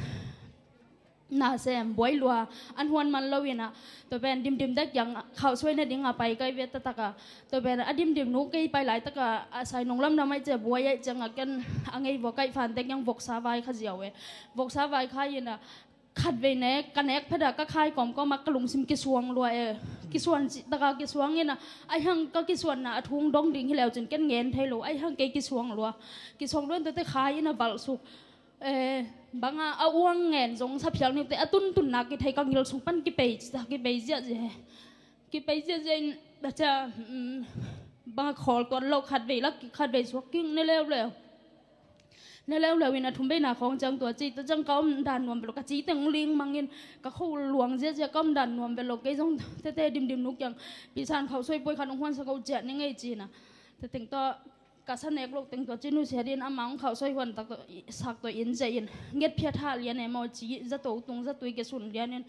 na sem buai lua, an huan man lo in ah, tua pen dimdim dek kiang khauhsuai nading a pai ka hi ve taktak a, tua pen a dimdim nu kei pai laitak a, a sai nung lamdang ahih ciah buai ahih ciang a, ken a ngei vua, ka i phan dek kiang voksa vai kha ziau e. Voksa vai kha in ah, khatvei nek, ka nek phet a ka khai kawmkawm a ka lungsim kisuang lua e. Kisuang cih tak a kisuang in ah, ahi hang ka kisuanna a thu hong dong ding hi leu cin ken ngen thei lo, ahi hang kei kisuang lua. Kisuang lua in tete khai in ah valh suk. Eh, bang a, a uang ngen zong sa phial ni uh teh, a tuntunna kithei, ka ngil sung pan kipei, kipei ziahziah e. Kipei ziahziah in, a ciah, um, bang a khawl tuan lo, khatvei lak, khatvei suak kik, ne leuleu. Ne leuleu in a thum veina khawng ciang tua ci, tua ciang ka om dan nuam vet lo, ka ci teng ling mang in, ka khua-ul luang ziahziah, ka om dan nuam vet lo, kei zong tete dimdim nu kiang, pi san khauhsuai puai khat hong huansak o, ciah ning ei ci in ah. Tua teng tawh ka sa nek loh teng tua ci nusia ding in, amah hong khauhsuai huan tak tawh, sak tawh in ciah in, ngetphiat hah lian e maw, ci zato tung, zatui kisun lian in,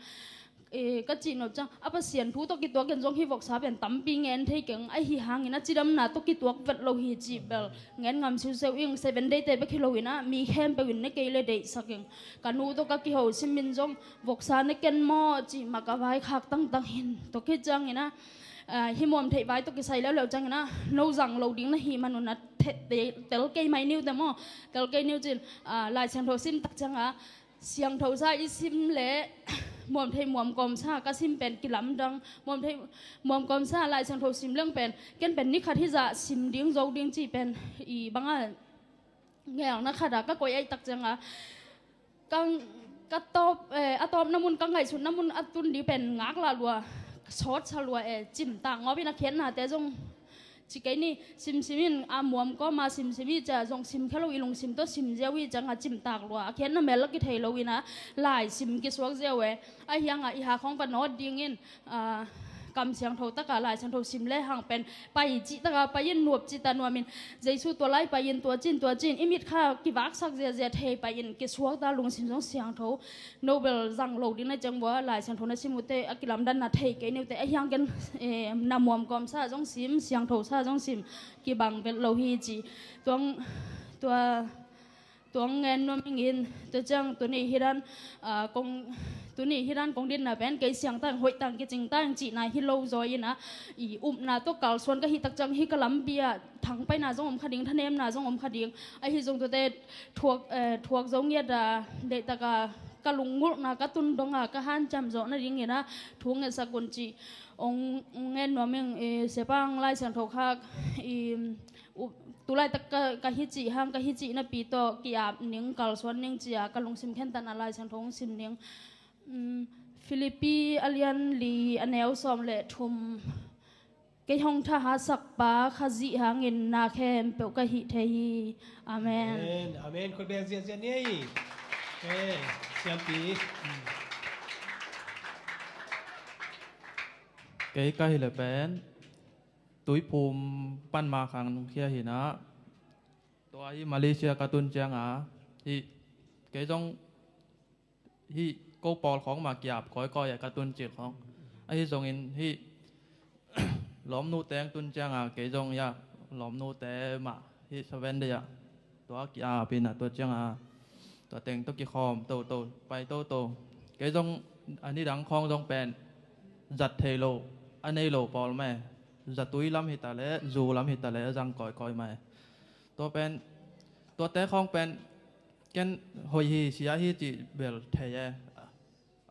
eh, ka cih nop ciang a, Pasian thu tawh kituak in zong hih voksa pen tampi ngen thei keng, ahi hangin a cidamna tawh kituak vet lo hi cih bel ngen ngam siuseu ing. Seven Day te bek hi lo in ah, mi khempeuh in ne kei le deihsak ing. Ka nu tawh ka kiho sim in zong voksa ne ken maw cih mah ka vaikhak tangtang hi in. Tua khit ciangin ah, ah, hih muam theih vai tawh kisai leuleu ciangin ah, no zang lo ding na hih man un ah, the-, te-, tel kei mai ni uh teh maw, tel kei ni uh cin, ah, Lai Siangtho sim tak ciang a, siangtho sa i sim leh muam theih muam kawm sa ka sim pen kilamdang. Muam theih muam kawm sa Lai Siangtho sim leng pen, ken pen ni khat hizah sim ding zo ding cih pen i bang a ngelna khat a ka koih ahih tak ciang a, ka, ka tawp, eh, a tawpna mun, ka ngaihsutna mun a tun ding pen ngaklah lua, sawtsa lua e, cimtak ngawp in a khiatnate zong ci kei ni, simsim in a muam kawm a simsim i ciah zong simkhia lo, i lungsim tawh sim ziau i ciang a cimtak lua, a khiatna mel a kithei lo in a lai sim kisuak ziau e. Ahi hang a i ha khawng va nawt ding in, ah, kam siangtho tak a Lai Siangtho sim le hang pen pai cih tak a pai in, nuam cih tak a nuam in, Jesu tua lai pai in, tua ci in, tua ci in, i mit kha kivaksak ziahziah thei pai in, kisuak ta, lungsim zong siangtho. No bel zang lo ding na ciang bua, Lai Siangtho na sim uh teh a kilamdanna thei kei ni uh teh, ahi hang ken, eh, na muam kawm sa zong sim, siangtho sa zong sim, kibang vet lo hi ci. Tua hong, tua, tua hong ngen nuam ing in, tua ciang tuni hih dan, ah, kong, tuni hih dan kong dinna pen kei siangtang, hoihtang, kicingtang cihna hi lo zaw in a, i upna tawh kalsuan ka hih tak ciang hih ka lampi ah thangpaihna zong om kha ding, thanemna zong om kha ding. Ahi zong tuate thuak, eh, thuak zo ngiat a, deihtak a ka lunggulhna ka tun dong a ka hanciam zawh nading in a thu ngetsak un cih hong ngen nuam ing. Eh, Siapa hong Lai Siangtho khak, i, u-, tulaitak ka, ka hi cih hang, ka hi cih napi tawh ki-ap ning, kalsuan ning ci a ka lungsim khentatna Lai Siangtho hong sim ning. Um, Filipi a lian li, a neu sawm le thum. Kei hong thahatsakpa Khazih hangin na khempeuh ka hih thei hi. Amen. Amen. Amen. Khut beng ziahziah ni. Eh, siampi. Kei ka hih leh pen Tuiphum pan Makhang nungkhia hi in a, tua hi Malaysia ka tun ciang a, hih kei zong hih ko pawl khawng mah ki-ap kawikawi a, ka tun cik khawng. Ahi zongin hih lawmnu teng tun ciang a, kei zong ya lawmnute mah hih Seven Day ah tua ki-ap in a, tua ciang a tua teng tawh kikhawm toto, pai toto. Kei zong a nidang khawng zong pen zat thei lo, a nei lo pawl mah e. zatui lam hi ta leh, zu lam hi ta leh, a zang kawikawi mai. Tua pen, tuate khawng pen, ken hoih hi, sia hi cih bel thei e.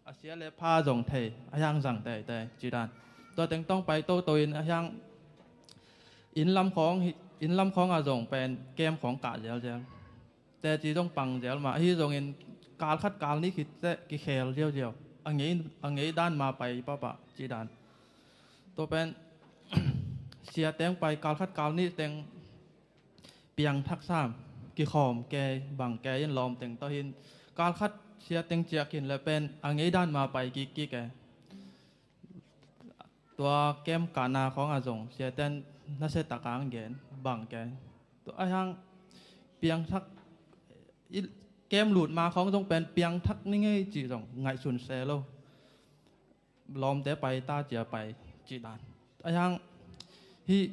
A sia le pha zong thei, a hiang zang teitei, ci dan. Tua teng tawng pai toto in, a hiang inn lam khawng hi, inn lam khawng a zong pen, kem khawng kah zelzel. Teci zong pang zel mah, ahi zongin kal khat kal nih khit teh kikhel ziauziau. A ngei, a ngei dan ma pai pahpah, ci dan. Tua pen, sia teng pai kal khat kal nih teng piangthak sam, kikhawm kei, bang kei in lawm teng tawh hin. Kal khat sia teng ciah khin le pen, a ngei dan ma pai kikkik e. Tua kem kahna khawng a zong, siaten nasia tak ang gen, bang kei. Tua a hiang piangthak, i, kem lut ma khawng zong pen piangthak ni ngei cih zong ngaihsun se lo. Lawmte pai ta cia pai cih dan. A hiang hih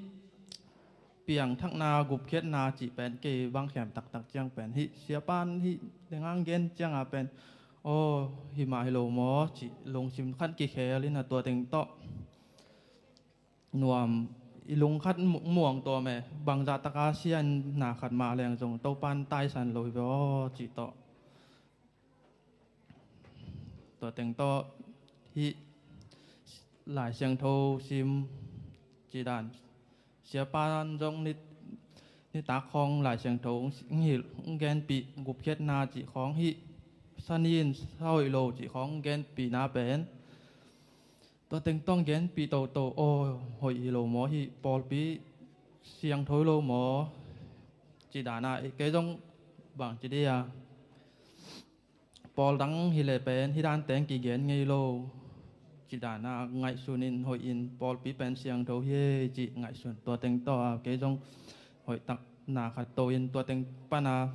piangthakna, gupkhiatna cih pen kei bang khem taktak ciang pen hih siapan hih dengang gen cianga pen, aw, hih mah hi lo maw cih lungsim khat kikhel in a tua teng tawh nuam i lung khat mu-, muang tua meh, bangzah taka sian na khat mah leng zong Topan taisan lo hi ve aw cih tawh. Tua teng tawh hih Lai Siangtho sim cih dan. Siapan zong ni, nitak khawng Lai Siangtho hong hilh, hong genpih, gupkhiatna cih khawng hih, sanin sahoih lo cih khawng hong genpihna pen. Tua teng tawh hong genpih toto, aw, hoih hi lo maw hih, pawlpi siangtho hi lo maw, cih dana, kei zong bang ci dia. Pawl dang hi le pen, hih dan teng kigen ngei lo. Cih dana, ngaihsun in, hoih in, pawlpi pen siangtho hi e, cih ngaihsun. Tua teng tawh a, kei zong hoih tak na khat to in, tua teng pana.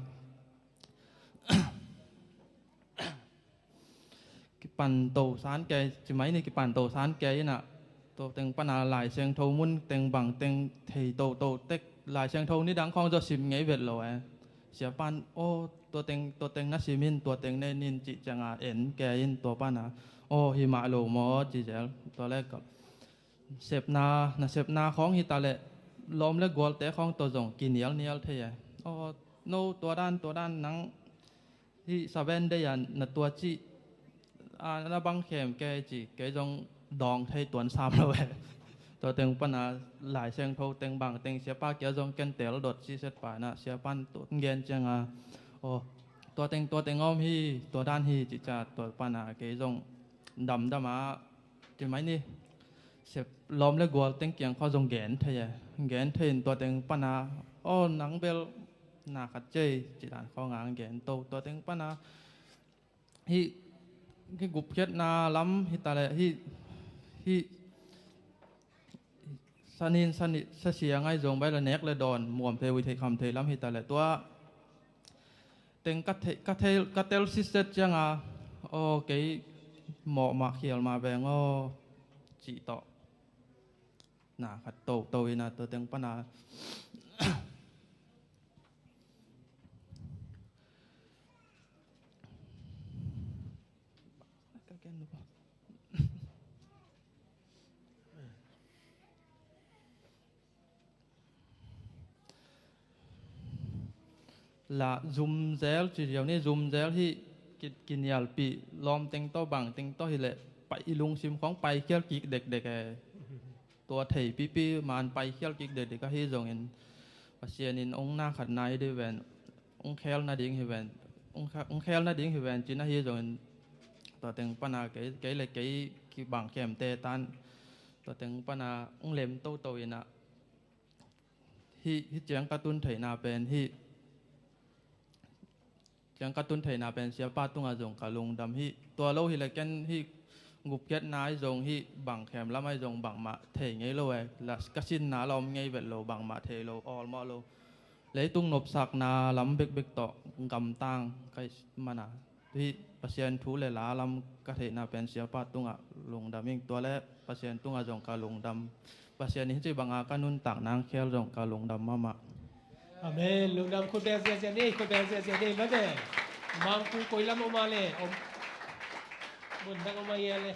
Kipan to san kei, ci mai ni kipan to san kei ina. Tua teng pana Lai Siangtho mun teng bang teng thei toto tek. Lai Siangtho ni dang khawng zaw sim ngei vet lo e. Siapan, aw, tua teng, tua teng na sim in, tua teng nei nin cih cianga en kei in tua pana. Aw, hi mah lo maw, ci zel. Tua le ka, sepna, na sepna khawng hi ta le, lawm le gualte khawng tua zong kinialnial thei e. Aw, no, tua dan, tua dan nang, hih Seven Day a na tua cih, a, na bang khem kei cih, kei zong dawng thei tuan sam lo e. Tua teng pana Lai Siangtho teng bang teng siapa kia zong ken tel dot cih set pana siapan tu gen cianga. Aw, tua teng, tua teng om hi, tua dan hi, cih ca tua pana kei zong damdam a, ci mai ni. Sep lawm le gual teng kiang khaw zong gen thei e. Gen thei in tua teng pana, aw, nang bel na khat cei, ci dan khaw ngang gen to. Tua teng pana, hih, hih gupkhiatna lam hi ta le, hih, hih, sanin, sani, sasia ngai zong bai le nek le dawn, muam thei, ui thei, kham thei lam hi ta le. Tua, teng ka thei, ka thei, ka tel sitset cianga, aw, kei mawh mah khial mah veng aw, cih tawh. Na khat to, to ina tua teng pana. La zumzel ci ziau ni, zumzel hi ki, kinialpih lawm teng tawh bang teng tawh hi leh pai, i lungsim khawng paikhial kik dekdek e. Tua theipipi man paikhial kik dekdek ahi zongin Pasian in ong na khat nai dih ven, ong khel nading hi ven, ong khe-, ong khel nading hi ven cin ahi zongin tua teng pana kei, kei le kei kibang khemte tan tua teng pana ong lem toto ina. Hih, hih ciang ka tun theihna pen hih, ciang ka tun theihna pen siapa tungah zong ka lungdam hih. Tua lo hi le ken hih gupkhiatna ahi zong hih bang khem lam ahi zong bangmah thei ngei lo e. La ka sinna la om ngei vet lo, bangmah thei lo, awlmawh lo. Leitung nopsakna lam bekbek tawh gamtang ka hih mana. Hih Pasian thu le la lam ka theihna pen siapa tungah lungdam ing, tua le Pasian tungah zong ka lungdam. Pasian in hih ci banga ka nuntak nang khel zong ka lungdam mahmah. Amen. Lungdam, khut beng ziazia ni, khut beng ziazia ni, mate. Mangkuk koi lam om a le, om. Mun dang om a ia le.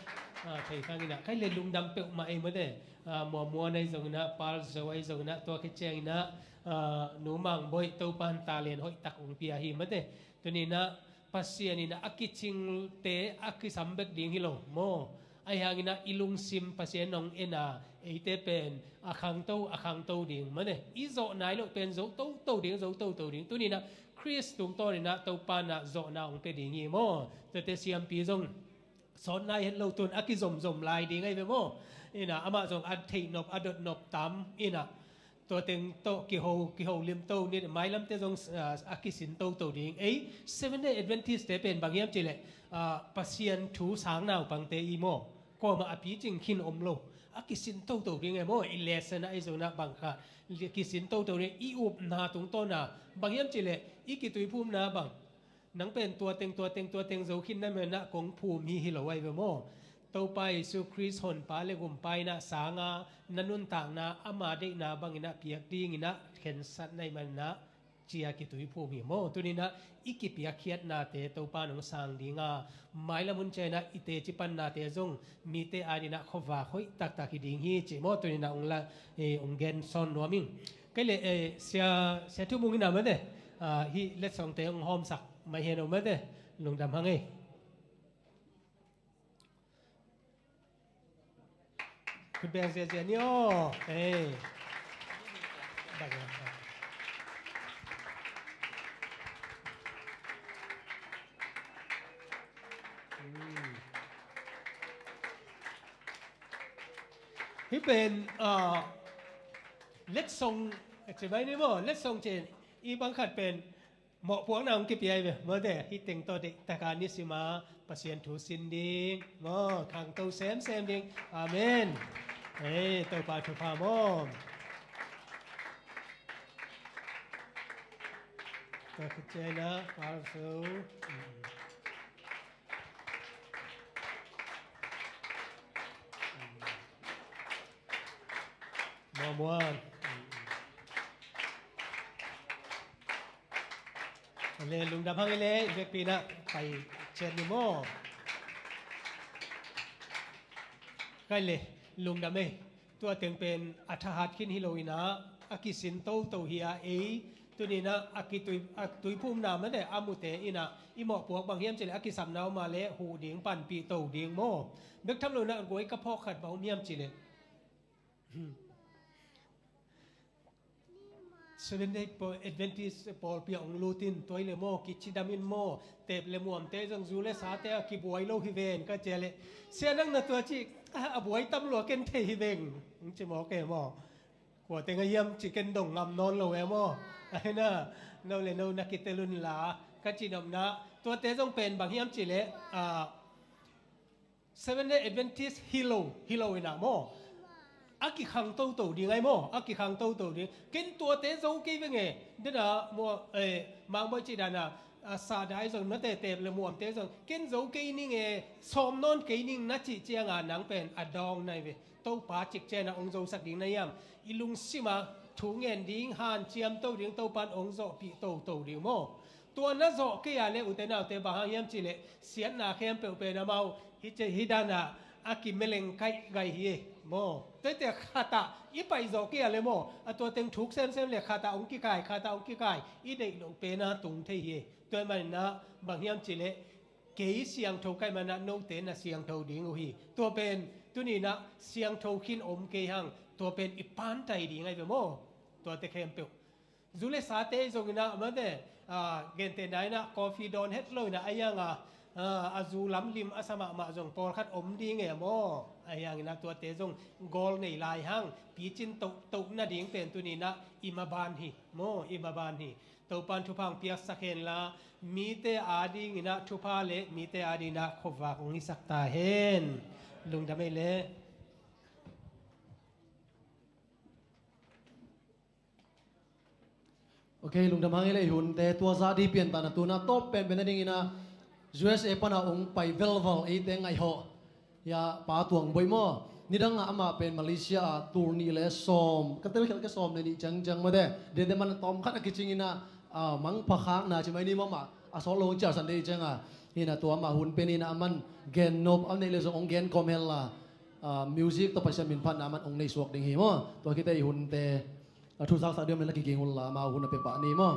Ah, thei khang inah, khai le lungdam peuhmah ei mate. Ah, muamuan ahi zong inah, Pal Zo ahi zong inah, tua khit ciang inah, ah, Nu Mang Boih Topan talent hoih tak ong pia hi mate. Tuni inah, Pasian inah a kicingte a kisam bek ding hi lo maw. Ahi hang inah i lungsim Pasian ong en a, eite pen a khangto, a khangto ding mate. I zawh nai loh pen zo toto ding, zo toto ding. Tuni inah Khrist tungtawn inah Topa inah zawhna ong pia ding hi maw. Tuate siampi zong sawt nai het lo tun a kizomzom lai ding ahi ve maw. Inah amah zong a theih nop, a dot nop tam inah tua teng tawh kiho, kiho lim to ni, mailamte zong, ah, a kisin toto ding. Ei, Seventh Day Adventist te pen bang hiam cih leh, ah, Pasian thu sang naupangte i maw. Kuamah a picing khin om lo. A kisin toto ding e maw, i lesson ah ei zong inah bang khat kisin toto ding, i upna tungtawn a. Bang hiam cih leh i kituiphumna bang, nang pen tua teng, tua teng, tua teng zo khin na mah inah kong phum hi hi lo ahi ve maw. Topa Jesu Khrist Honpa le Gumpa inah sang a, na nuntakna ama deihna bang inah piak ding inah khensat na hih man inah ci a kituiphum hi maw. Tuni inah i kipiakkhiatnate Topa in ong sang ding a, mailam hun ciang inah i teci pannate zong mite ading inah khuavak hoih taktak hi ding hi cih maw. Tuni inah ong la, eh, ong gen sawn nuam ing. Kei le, eh, Sia, Sia Thu Mung inah mate, ah, hih letsongte ong hawmsak mai hen aw mate. Lungdam hang ei. Khut beng ziahziah ni aw. Ei. Bang, bang, bang. Hmm. Hih pen, ah, letsong, ci mai ni maw, letsong cih i bang khat pen mawhpuakna hong kipia hi ve. Mawte, hih teng tawh deihtak a nisim a Pasian thu sin ding maw, khangto semsem ding. Amen. Ei, Topa thupha maw. Tua khit ciang inah Pal Zo. Muamuan. Le lungdam hang ei le, i vekpi inah pai ciat ni maw. Khai le lungdam ei. Tua teng pen a thahat khin hi lo inah a kisin toto hi a, ei tuni inah a kitui, a tuiphumna mate a mute inah i mawhpuak bang hiam cih leh a kisapna om a le huh ding, panpih to ding maw. Bek tham lo inah guai ka phawk khat bang om hiam cih leh, Seventh Day Adventist pawlpi ah ong lut in, tua hi le maw, kicidam in maw, teep le muamte zong, zu le sate a kibuai lo hi ven ka ci a le, sia nang na tua cih a buai tam lua ken thei hi veng, ong ci mawk e maw. Kua teng a hiam cih ken dong ngam nawn lo e maw. Ahi na, no le no na kitel un la ka ci nopna, tuate zong pen bang hiam cih leh, ah, Seventh Day Adventist hi lo, hi lo inah maw, a kikhang toto ding ahi maw, a kikhang toto ding. Ken tuate zo kei veng e, dena maw, eh, Mang Boih cih dana, a, sahdah zong, na teteep le muamte zong, ken zo kei ning e, sawm nawn kei ning na cih cianga nang pen a dawng nai ve. Topa cik ciangin a ong zosak ding na hiam? I lungsim a thu ngen ding, hanciam to ding, Topa in ong zawhpih toto ding maw. Tua na zawh kei a le ute naute, bang hang hiam cih leh siatna khempeuh pen amau hih ci, hih dana a kimeleng kaih gai hi e maw. Tuate khat ah i paih zawh kei a le maw, a tua teng thuk semsem le khat ah ong kikai, khat ah ong kikai, i deih loh pen a tung thei hi e. Tua ahih manin ah bang hiam cih leh kei siangtho ka hih manin ah note na siangtho ding uh hi. Tua pen tuni inah siangtho khin om kei hang, tua pen i pantai ding ahi ve maw. Tuate khempeuh zu le sate zong inah mate, ah, gentehna inah coffee dawn het lo inah a hiang a, ah, a zu lam lim a sa mahmah zong pawlkhat om ding e maw. A hiang inah tuate zong gawl nei lai hang, picin toh, toh nading pen tuni inah i maban hi maw, i maban hi. Topa in thupha ong piaksak hen la, mite ading inah thupha le mite ading inah khuavak ong hisak ta hen. Lungdam ei le. Ok, lungdam hang ei le, i hunte tua zah ding pian ta na, tuna tawp penpen nading inah U S A pana ong pai velval eite ngaihawh ya Pa Tuang Boih maw. Nidang ah amah pen Malaysia ah tul nih le sawm, ka telkhial ka sawm le nih ciangciang mawte. Dende man tawm khat a kicing inah, ah, mangpha khakna ci mai ni maw, mah a sawt lo ong ciah san dei cianga. Hi na tua mah hun pen hi na aman gen nop a neih le zong hong gen kawm hen la, ah, music tawh Pasian min phatna aman hong nei suak ding hi maw. Tua khit teh i hunte, ah, thu saksak ding om le na kiging un la, amau hun a pia pah ni maw.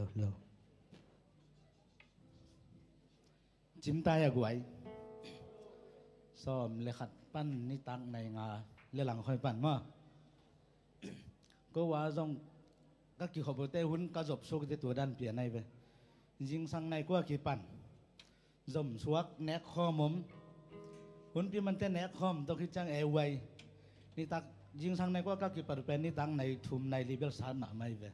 Lo, lo. Cim tai a guai. Sawm le khat pan nitak nai nga le lang khoi pan maw. Ko a zong ka kikhop uh te hun ka zop suk te tua dan pian ai ve. Zingsang nai kua kipan zom suak nek khawm om. Hunpi mante nek khawm tawh khit ciang e uai. Nitak zingsang nai kua ka kipat uh pen nitak nai thum nai li bel sat mahmah hi ve.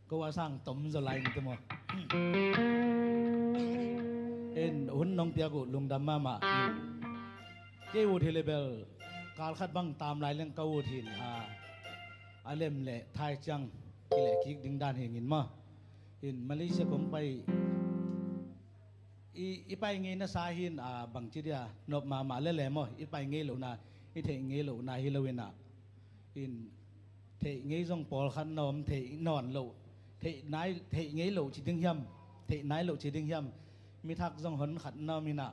Ko a sang tom zaw lai ing te maw. In hun nong piak uh lungdam mahmah in. Kei ut hi le bel kal khat bang tam lai leng ka ut hin a, a lem le thai ciang kileh kik ding dan hi ngin maw. In Malaysia kong pai i, i pai ngei na sa hin a bangci dia nop mahmah le le maw, i pai ngei lohna, i theih ngei lohna hi lo in a. In theih ngei zong pawlkhat na om, theih nawn loh, theih nai, theih ngei loh ci ding hiam, theih nai loh ci ding hiam, mithak zong hon khat na om in a.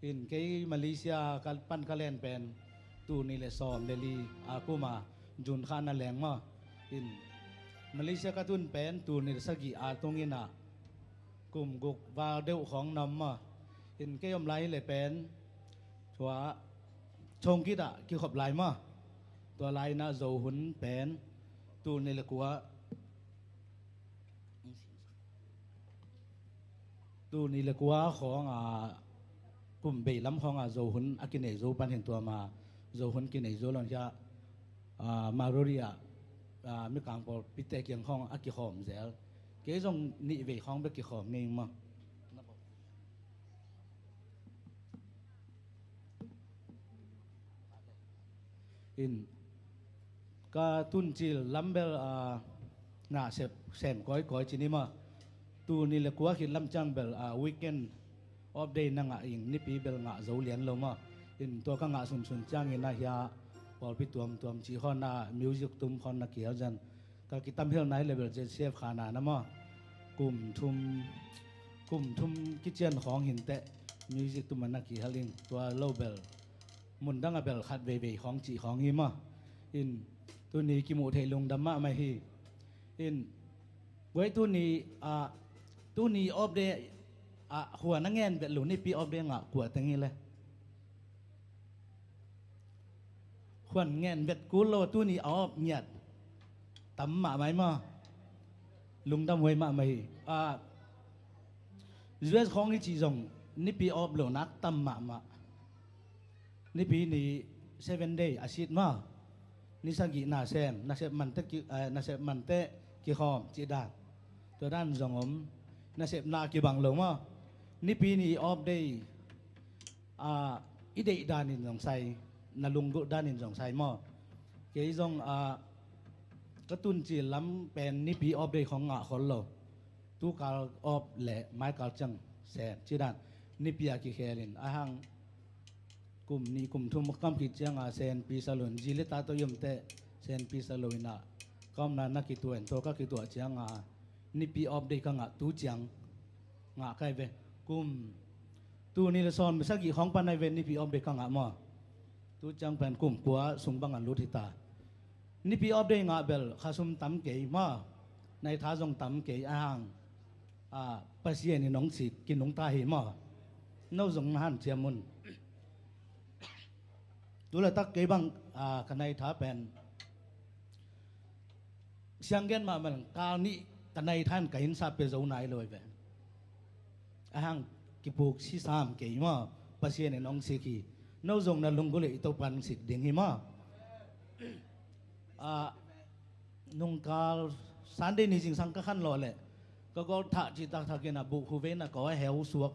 In kei Malaysia ka pan ka len pen tul nih le sawm le li a kum a June kha na leng maw. In Malaysia ka tun pen tul nih le sagih a tung in a kum guk val deuh khawng na om maw. In kei om lai hi le pen tua Chongkit ah kikhop lai maw. Tua lai in a Zo hun pen tul nih le kua, tul nih le kua khawng a kum bei lam khawng a Zo hun a kinei zo pan hin tua ma Zo hun kinei zo lon hia, a, Marori ah, a, Mikang pawlpite kiang khawng a kikhawm zel. Kei zong nih vei khawng bek kikhawm ngei maw. In ka tun cil lam bel, a, ngah sep sem kawikawi ci ni maw. Tul nih le kua khit lam ciang bel, a, weekend off day na ngah ing, nipi bel ngah zo lian lo maw. In tua ka ngah sunsun ciangin a hia pawlpi tuamtuam ci khawng a music tum khawng a kial zan. Ka kitam hial nai le bel Z C F khana na maw. Kum thum, kum thum kician khawng hin teh music tum a na kihal ing tua lo bel. Mun dang a bel khat veivei khawng cih khawng hi maw. In tuni kimuh theih lungdam mahmah hi. In guai tuni, ah, tuni off day, ah, huan a ngen vet lo nipi off day ngah kua teng hi le. Huan ngen vet kul lo tuni a off ngiat. Tam mahmah hi maw. Lungdam huai mahmah hi. Ah, U S khawng hi cih zong nipi off lo nak tam mahmah. Nipi ni seven day a sit maw. Ni sagih nasem, nasep mante ki, eh, nasep mante kikhawm cih dan. Tua dan zong om, nasepna kibang lo maw. Nipi ni off day, ah, i deih danin zong sai, na lunggulh danin zong sai maw. Kei zong, ah, ka tun cil lam pen nipi off day khawng ngah khol lo. Tukal off le maikal ciang sem cih dan. Nipi a kikhelin a hang kum nih kum thum kam khit cianga senpi sa lo in zi le ta tawh i om teh senpi sa lo in a ka omna na kituah in tua ka kituah cianga nipi off day ka ngah tu ciang ngah kai ve. Kum tul nih le sawm sagih khawng pan ai ve nipi off day ka ngah maw. Tu ciang pen kum kua sung bang a lut hi ta. Nipi off day ngah bel khasum tam kei maw. Nai tha zong tam kei a hang. Ah, Pasian in hong sik kinungta hi maw. No zong na hanciam un. Tu laitak kei bang, ah, ka nai tha pen siang gen mahmah kal nih ka nai tha in ka inn sap pia zo nai lo hi ve. A hang kipuk si sam kei maw. Pasian in hong sik hi. No zong na lunggulh le i Topa in hong sik ding hi maw. Ah, nungkal Sunday ni zingsang ka khan lawh leh ka gol thah cih taktak in ah buh khu vei in ah ka aw heu suak,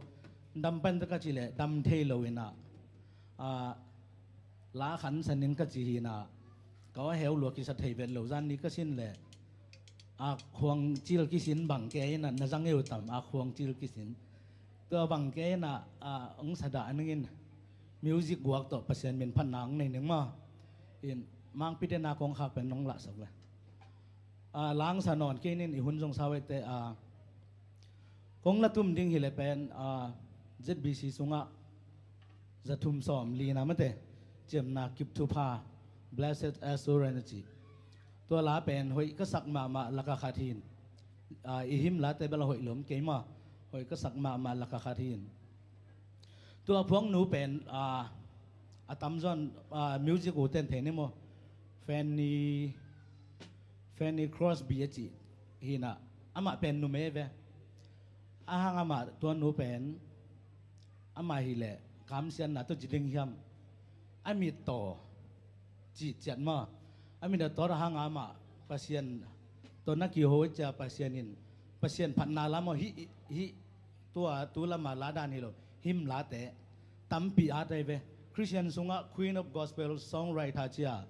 dam pan ta ka cih leh dam thei lo in ah, ah, la khan sa ning ka ci hi in ah, ka aw heu lua kisa thei vet lo. Zan ni ka sin leh ak khuang cil kisin bang ke in ah na zang eu tam, ak khuang cil kisin. Tua bang ke in ah, ah, hong sa dah ning in music guak tawh Pasian min phatna hong nei ning maw. In mangpite na kong khak pen nong lahsak le. Ah, la hong sa nawn kei ning, i hun zong sau ete, ah, kong la tum ding hi leh pen, ah, Z B C sungah za thum sawm li na mate, ciamna kip thupha, Blessed Assurance a ci. Tua la pen hoih ka sak mahmah laka khat hi in, ah, i hymn late bel a hoih lom kei maw, hoih ka sak mahmah laka khat hi in. Tua phuaknu pen, ah, a tamzaw in, ah, music u ten thei ni maw, Fanny, Fanny Crosby a ci hi in ah, amah pen numei ve. Ahang amah tua nu pen, amah hi leh kamsiatna tawh ci ding hiam, a mittaw cih ciat maw, a mittaw tawt ahang amah Pasian tawh na kiho cia Pasian in, Pasian phatna lam aw hih, hih tua tu lamah la dan hi lo, hymn late tampi a tai ve. Christian sungah Queen of Gospel Songwriter cia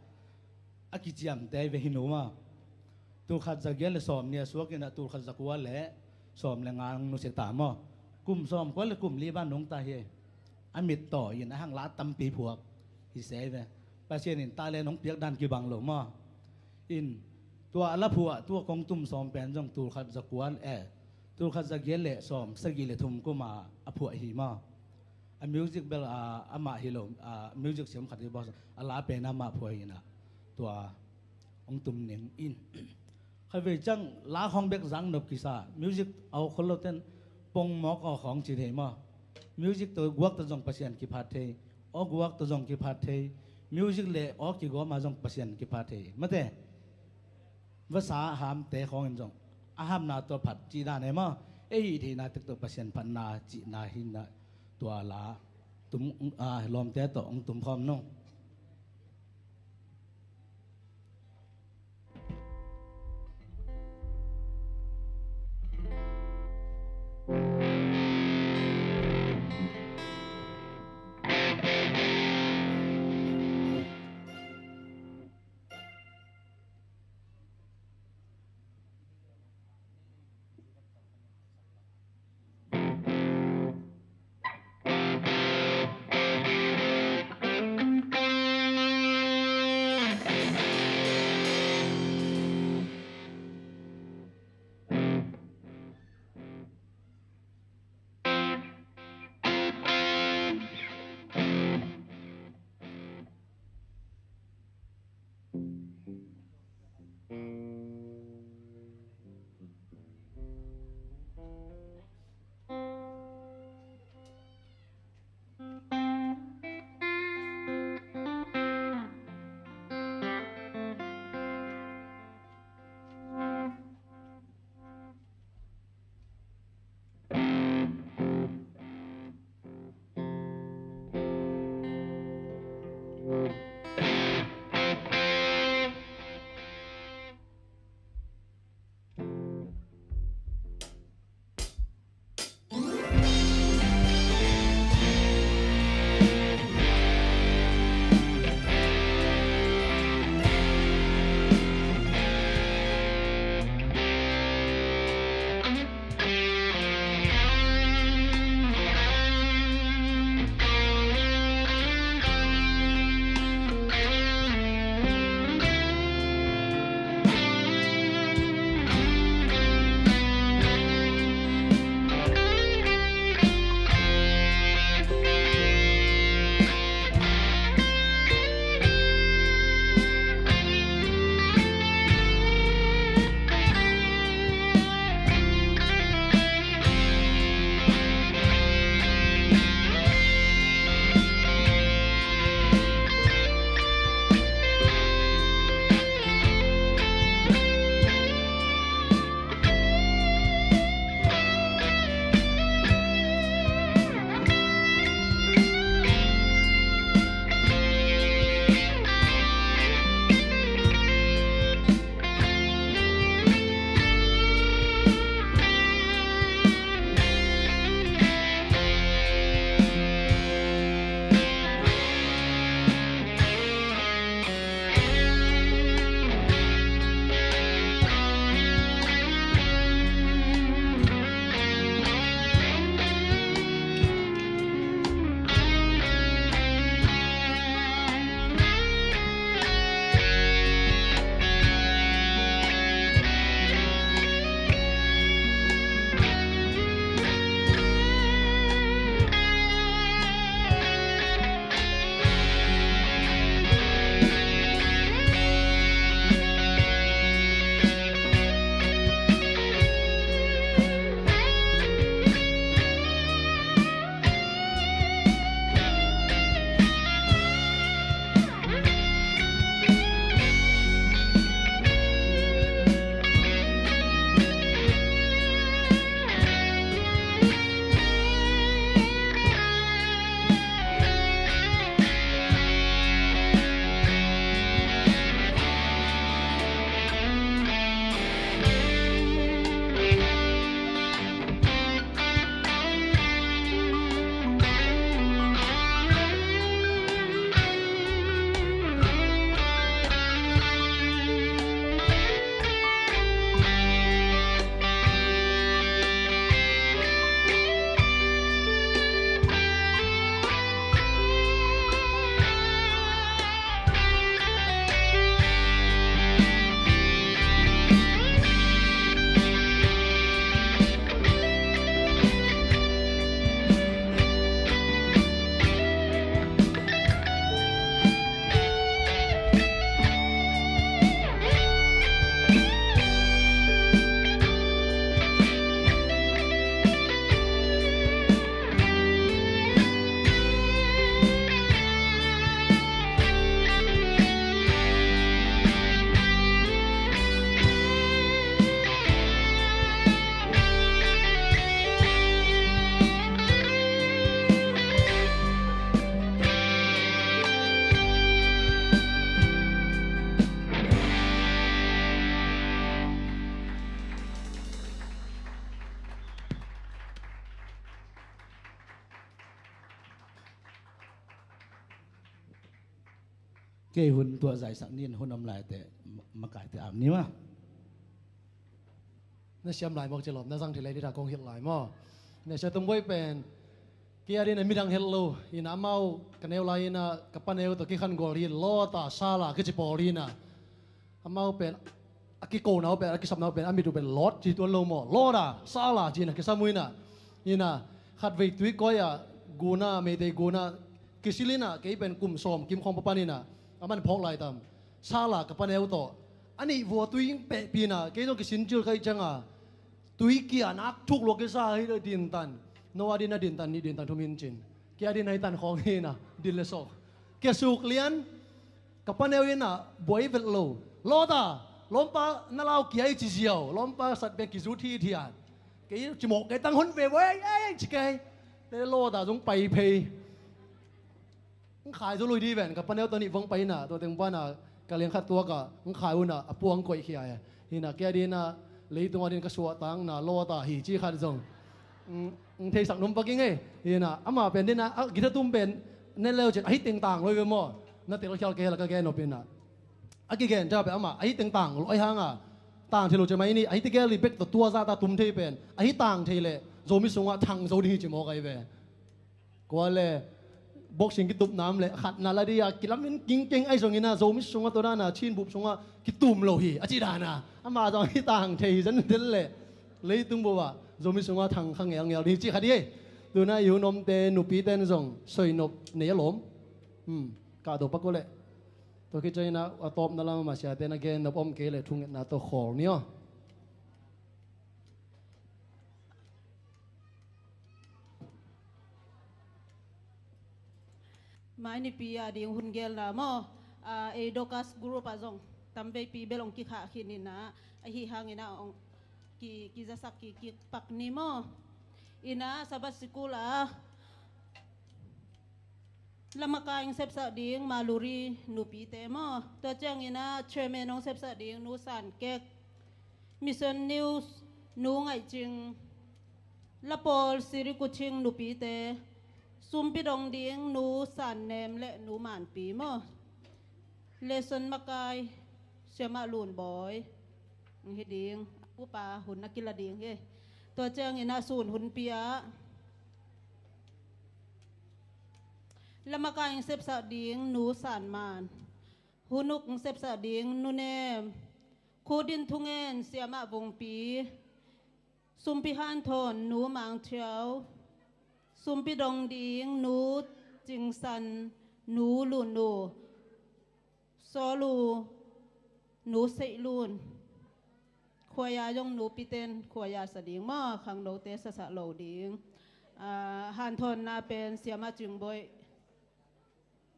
a kiciamte ve hi nu maw. Tulkhat za giat le sawm nih a suak in ah tulkhat za kua le sawm le nga hong nusia ta maw. Kum sawm kua le kum li ban nungta hi. A mittaw in ahang la tampi phuak hi se ve. Pasian in talent hong piak dan kibang lo maw. In tua a la phuah, tua kong tum sawm pen zong tulkhat za kua, eh, tulkhat za giat le sawm sagih le thum kum a a phuah hi maw. A music bel, ah, amah hi lo, ah, music siam khat hi bawk, a la pen amah phuah hi in ah tua hong tum ning in. Khatvei ciang la khawng bek zang nop kisa, music a aw khol lo ten pongmawk aw khawng ci thei maw. Music tawh guak tawh zong Pasian kiphat thei, aw guak tawh zong kiphat thei. Music le aw kigawm a zong Pasian kiphat thei mate. Vasa hamte khawng in zong a hamna tawh phat cih dan e maw. Ei hih theihna tek tawh Pasian phatna cihna hi in ah tua la tum, ah, lawmte tawh hong tum khawm nung. Kei hun tuah zaisak ni in hun om lai teh ma-, makaite ap ni maw. Na siam lai mawk ci lawm, na zang thei lai ni ta kong hilh lai maw. Na sia tung boi pen kei a ding a midang het lo ina, amau ka neu lai ina ka paneu tawh kikhan gual hi, lawta sala kici pawl ina. Amau pen a kikona uh pen, a kisapna uh pen a mit uh pen lawt ci tuan lo maw, lawta sala ci ina kisam uh ina. Ina khatvei tuikoi a guna, Meitei guna kisil ina, kei pen kum sawm kim khawng papan ina a man phawk lai tam. Sala ka paneu tawh a nih vua tui pehpina kei zong kisin cil kai cianga tui kia nak thuk lua kisa hi lo, dintan. No a din a dintan nih, dintan thum hin cin. Kia din a hi tan khawng hi ina, din le sawk kia suk lian. Ka paneu ina buai vet lo. Lawta, lawmpa na lau kia i ci ziau, lawmpa sat bek kizut hi thian. Kei cimawh kei tang hon ve buai ei ci kei. Te lawta zong pai phei. Ng khai zo lui di ven, ka paneu tawh nih vong pai ina, tua teng pana ka liang khat tuaka ng khai una a puang koih khia e. Hina kia dina leitung a din ka suah tangna lawta hi ci khat zong ng, ng theisak num pak ing ei. Hina ama pen dina a githa tum pen ne leu cin a hi teng tang loi ve maw. Na tel khial kei la ka gen nop ina a kigen ta pen ama a hi teng tang lo ai hanga tang thei lo ce mai ni, a hi tegel li bek tawh tua zata tum thei pen a hi tang thei le Zomi sungah thang zo ding hi ci mawk ai ve. Kua le boxing kitup nam le khatna la dia kilamin kingkeng ai zongina Zomi sunga tua dana Chin bup sunga kitum lo hi a ci dana ama zong hi tang thei hi zan del le leitung bup ah Zomi sunga thang kha ngelngel ding hi ci kha di. Tuna i hun omte nupite na zong soinop nei a lawm. Hmm, ka do pak uh le. Tua khit ciangina a tawpna lam a masiate na gen nop om kei le thungetna tawh khawl ni aw. Mai nipi a ding hun gelna maw, a, ei Dorcas group ah zong tamveipi bel ong kikhah khin ina, ahi hangina ong ki, kizasak ki, kipak ni maw. Ina Sabbath sikul a lamakai ong sepsak ding Maluri nupite maw. Tua ciangina chairman ong sepsak ding Nu San Kek. Mission News Nu Ngaih Cing, Lapawl Siri Kuching nupite, sumpi dong ding Nu San Nem le Nu Manpi maw. Lesson makai Siamah Lun Bawi. Hi ding, upa hun a kila ding hi. Tua ciangin a sun hunpi ah lamakai ong sepsak ding Nu San Man. Hun uk ong sepsak ding Nu Nem. Khudin thungen Siamah Vungpi, sumpi hanthawn Nu Mang Thiau, sumpi dong ding Nu Cing San, Nu Lun Nu, sawlu Nu Seih Lun, khuaya zong Nu Piten khuaya sa ding maw, khangnote sasak lo ding. Ah, hanthawnna pen Siamah Cing Bawi.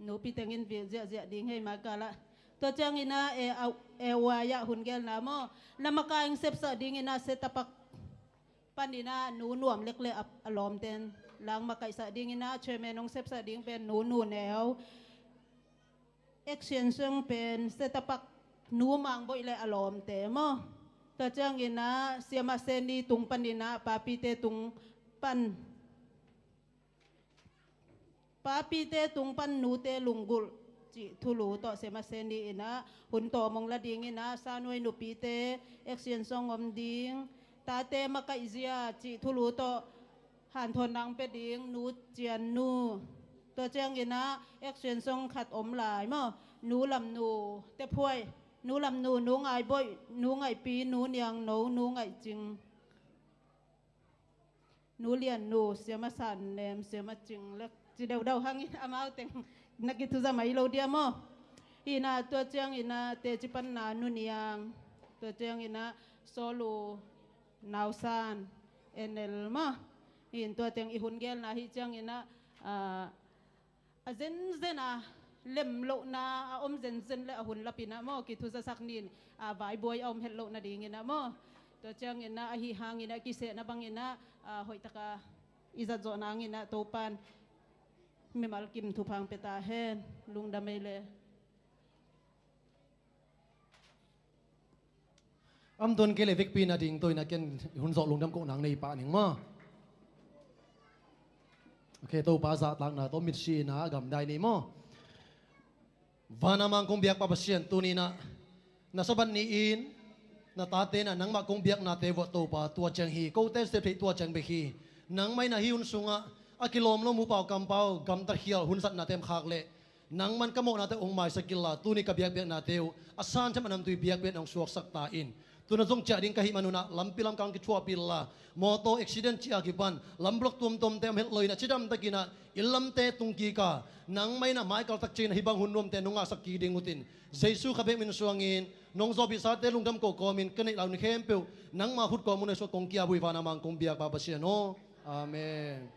Nupi tengin vil ziahziah ding hei mai kala. Tua ciangina e, a, e uaya hun gelna maw. Lamakai ong sepsak dingina Setapak panina Nu Nuam Lek le a, a lawmten lang makaihsak dingina chairman ong sepsak ding pen Nu Nu Neu. Action song pen Setapak Nu Mang Bawi le a lawmte maw. Tua ciangina Siamah Seni tung panina papite tung pan Papite tung pan nute lunggulh cih thulu tawh Siamah Seni ina hun tawm ong la dingina Sanuai nupite action song om ding, tate makaihzia cih thulu tawh hanthawn nang pia ding Nu Cian Nu. Tua ciangina action song khat om lai maw, Nu Lam Nu Tephuai, Nu Lam Nu, Nu Ngai Bawi, Nu Ngaihpi, Nu Niang No, Nu Ngaih Cing. Nu Lian Nu, Siamah San Nem, Siamah Cing Lek, ci deuhdeuh hangin amau teng na kithuza mai lo dia maw. Hina tua ciangina teci panna Nu Niang, tua ciangina sawlu Nausan, Enel maw. Hin tua teng i hun gelna hi ciangina, ah, a zenzen a lem lohna a om zenzen le a hun lapina maw, kithuzasak nin a vaibuai a om het lohna dingina maw. Tua ciangina ahi hangina kisehna bangina, a, hoihtaka i zat zawh nangina Topan mimal kim thupha ong pia ta hen. Lungdam ei le. Am tuan kei le vekpi na ding tawh ina ken hun zawh lungdam koh nang nei pah ning maw. Ok, Topa zahtakna tawh mitsi ina a gamdai ni maw. Vana mang kong biak Pa Pasian, tuni-in ah na Sabbath ni-in na tate in ah nangmah kong biaknate vuah Topa tua ciang hi. Kote septheih tua ciang bek hi. Nangmah in ah hih hun sungah a kilawm lo mupau kampau gamtat khial hun zatnate om khak leh nangman ka mawhnate hong maisak inla, tuni ka biakpiaknate uh a san thiam a namtui biakpiak in hong suaksak ta in. Tu-in ah zong ciah ding ka hih manun ah lampi lamkang kithuahpih inla, mawtaw accident cih a kipan lam block tuamtuamte om het lo-in ah cidamtakin ah inn lamte tung kik a, nangmah in ah mai kaltak ciangin ah hih bang hun nuamte nong ngahsak kik ding ut in. Jesu kha bek min suangin nong zawhpiksate lungdam ko kawmin ka neih lai hun khempeuh nangma khut kawm uh na sungah kong ki-ap uh hi. Vana mang kong biak Pa Pasian aw. Amen.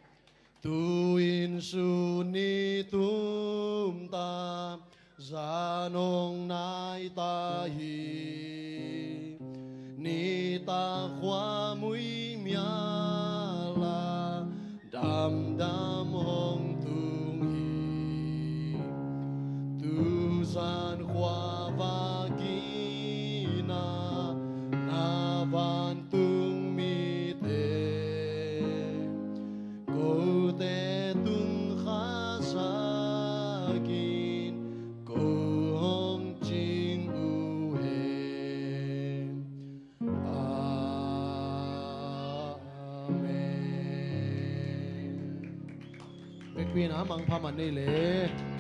Tu-in sun ni tumta, zan hong nai ta hi. Nitak khua muimial a, damdam hong tung hi. Tu zan khua vak in ah na vantung mite, kote tung khasak in ko hong cing uh hen. Amen. Vekpi in ah mangpha man nei le.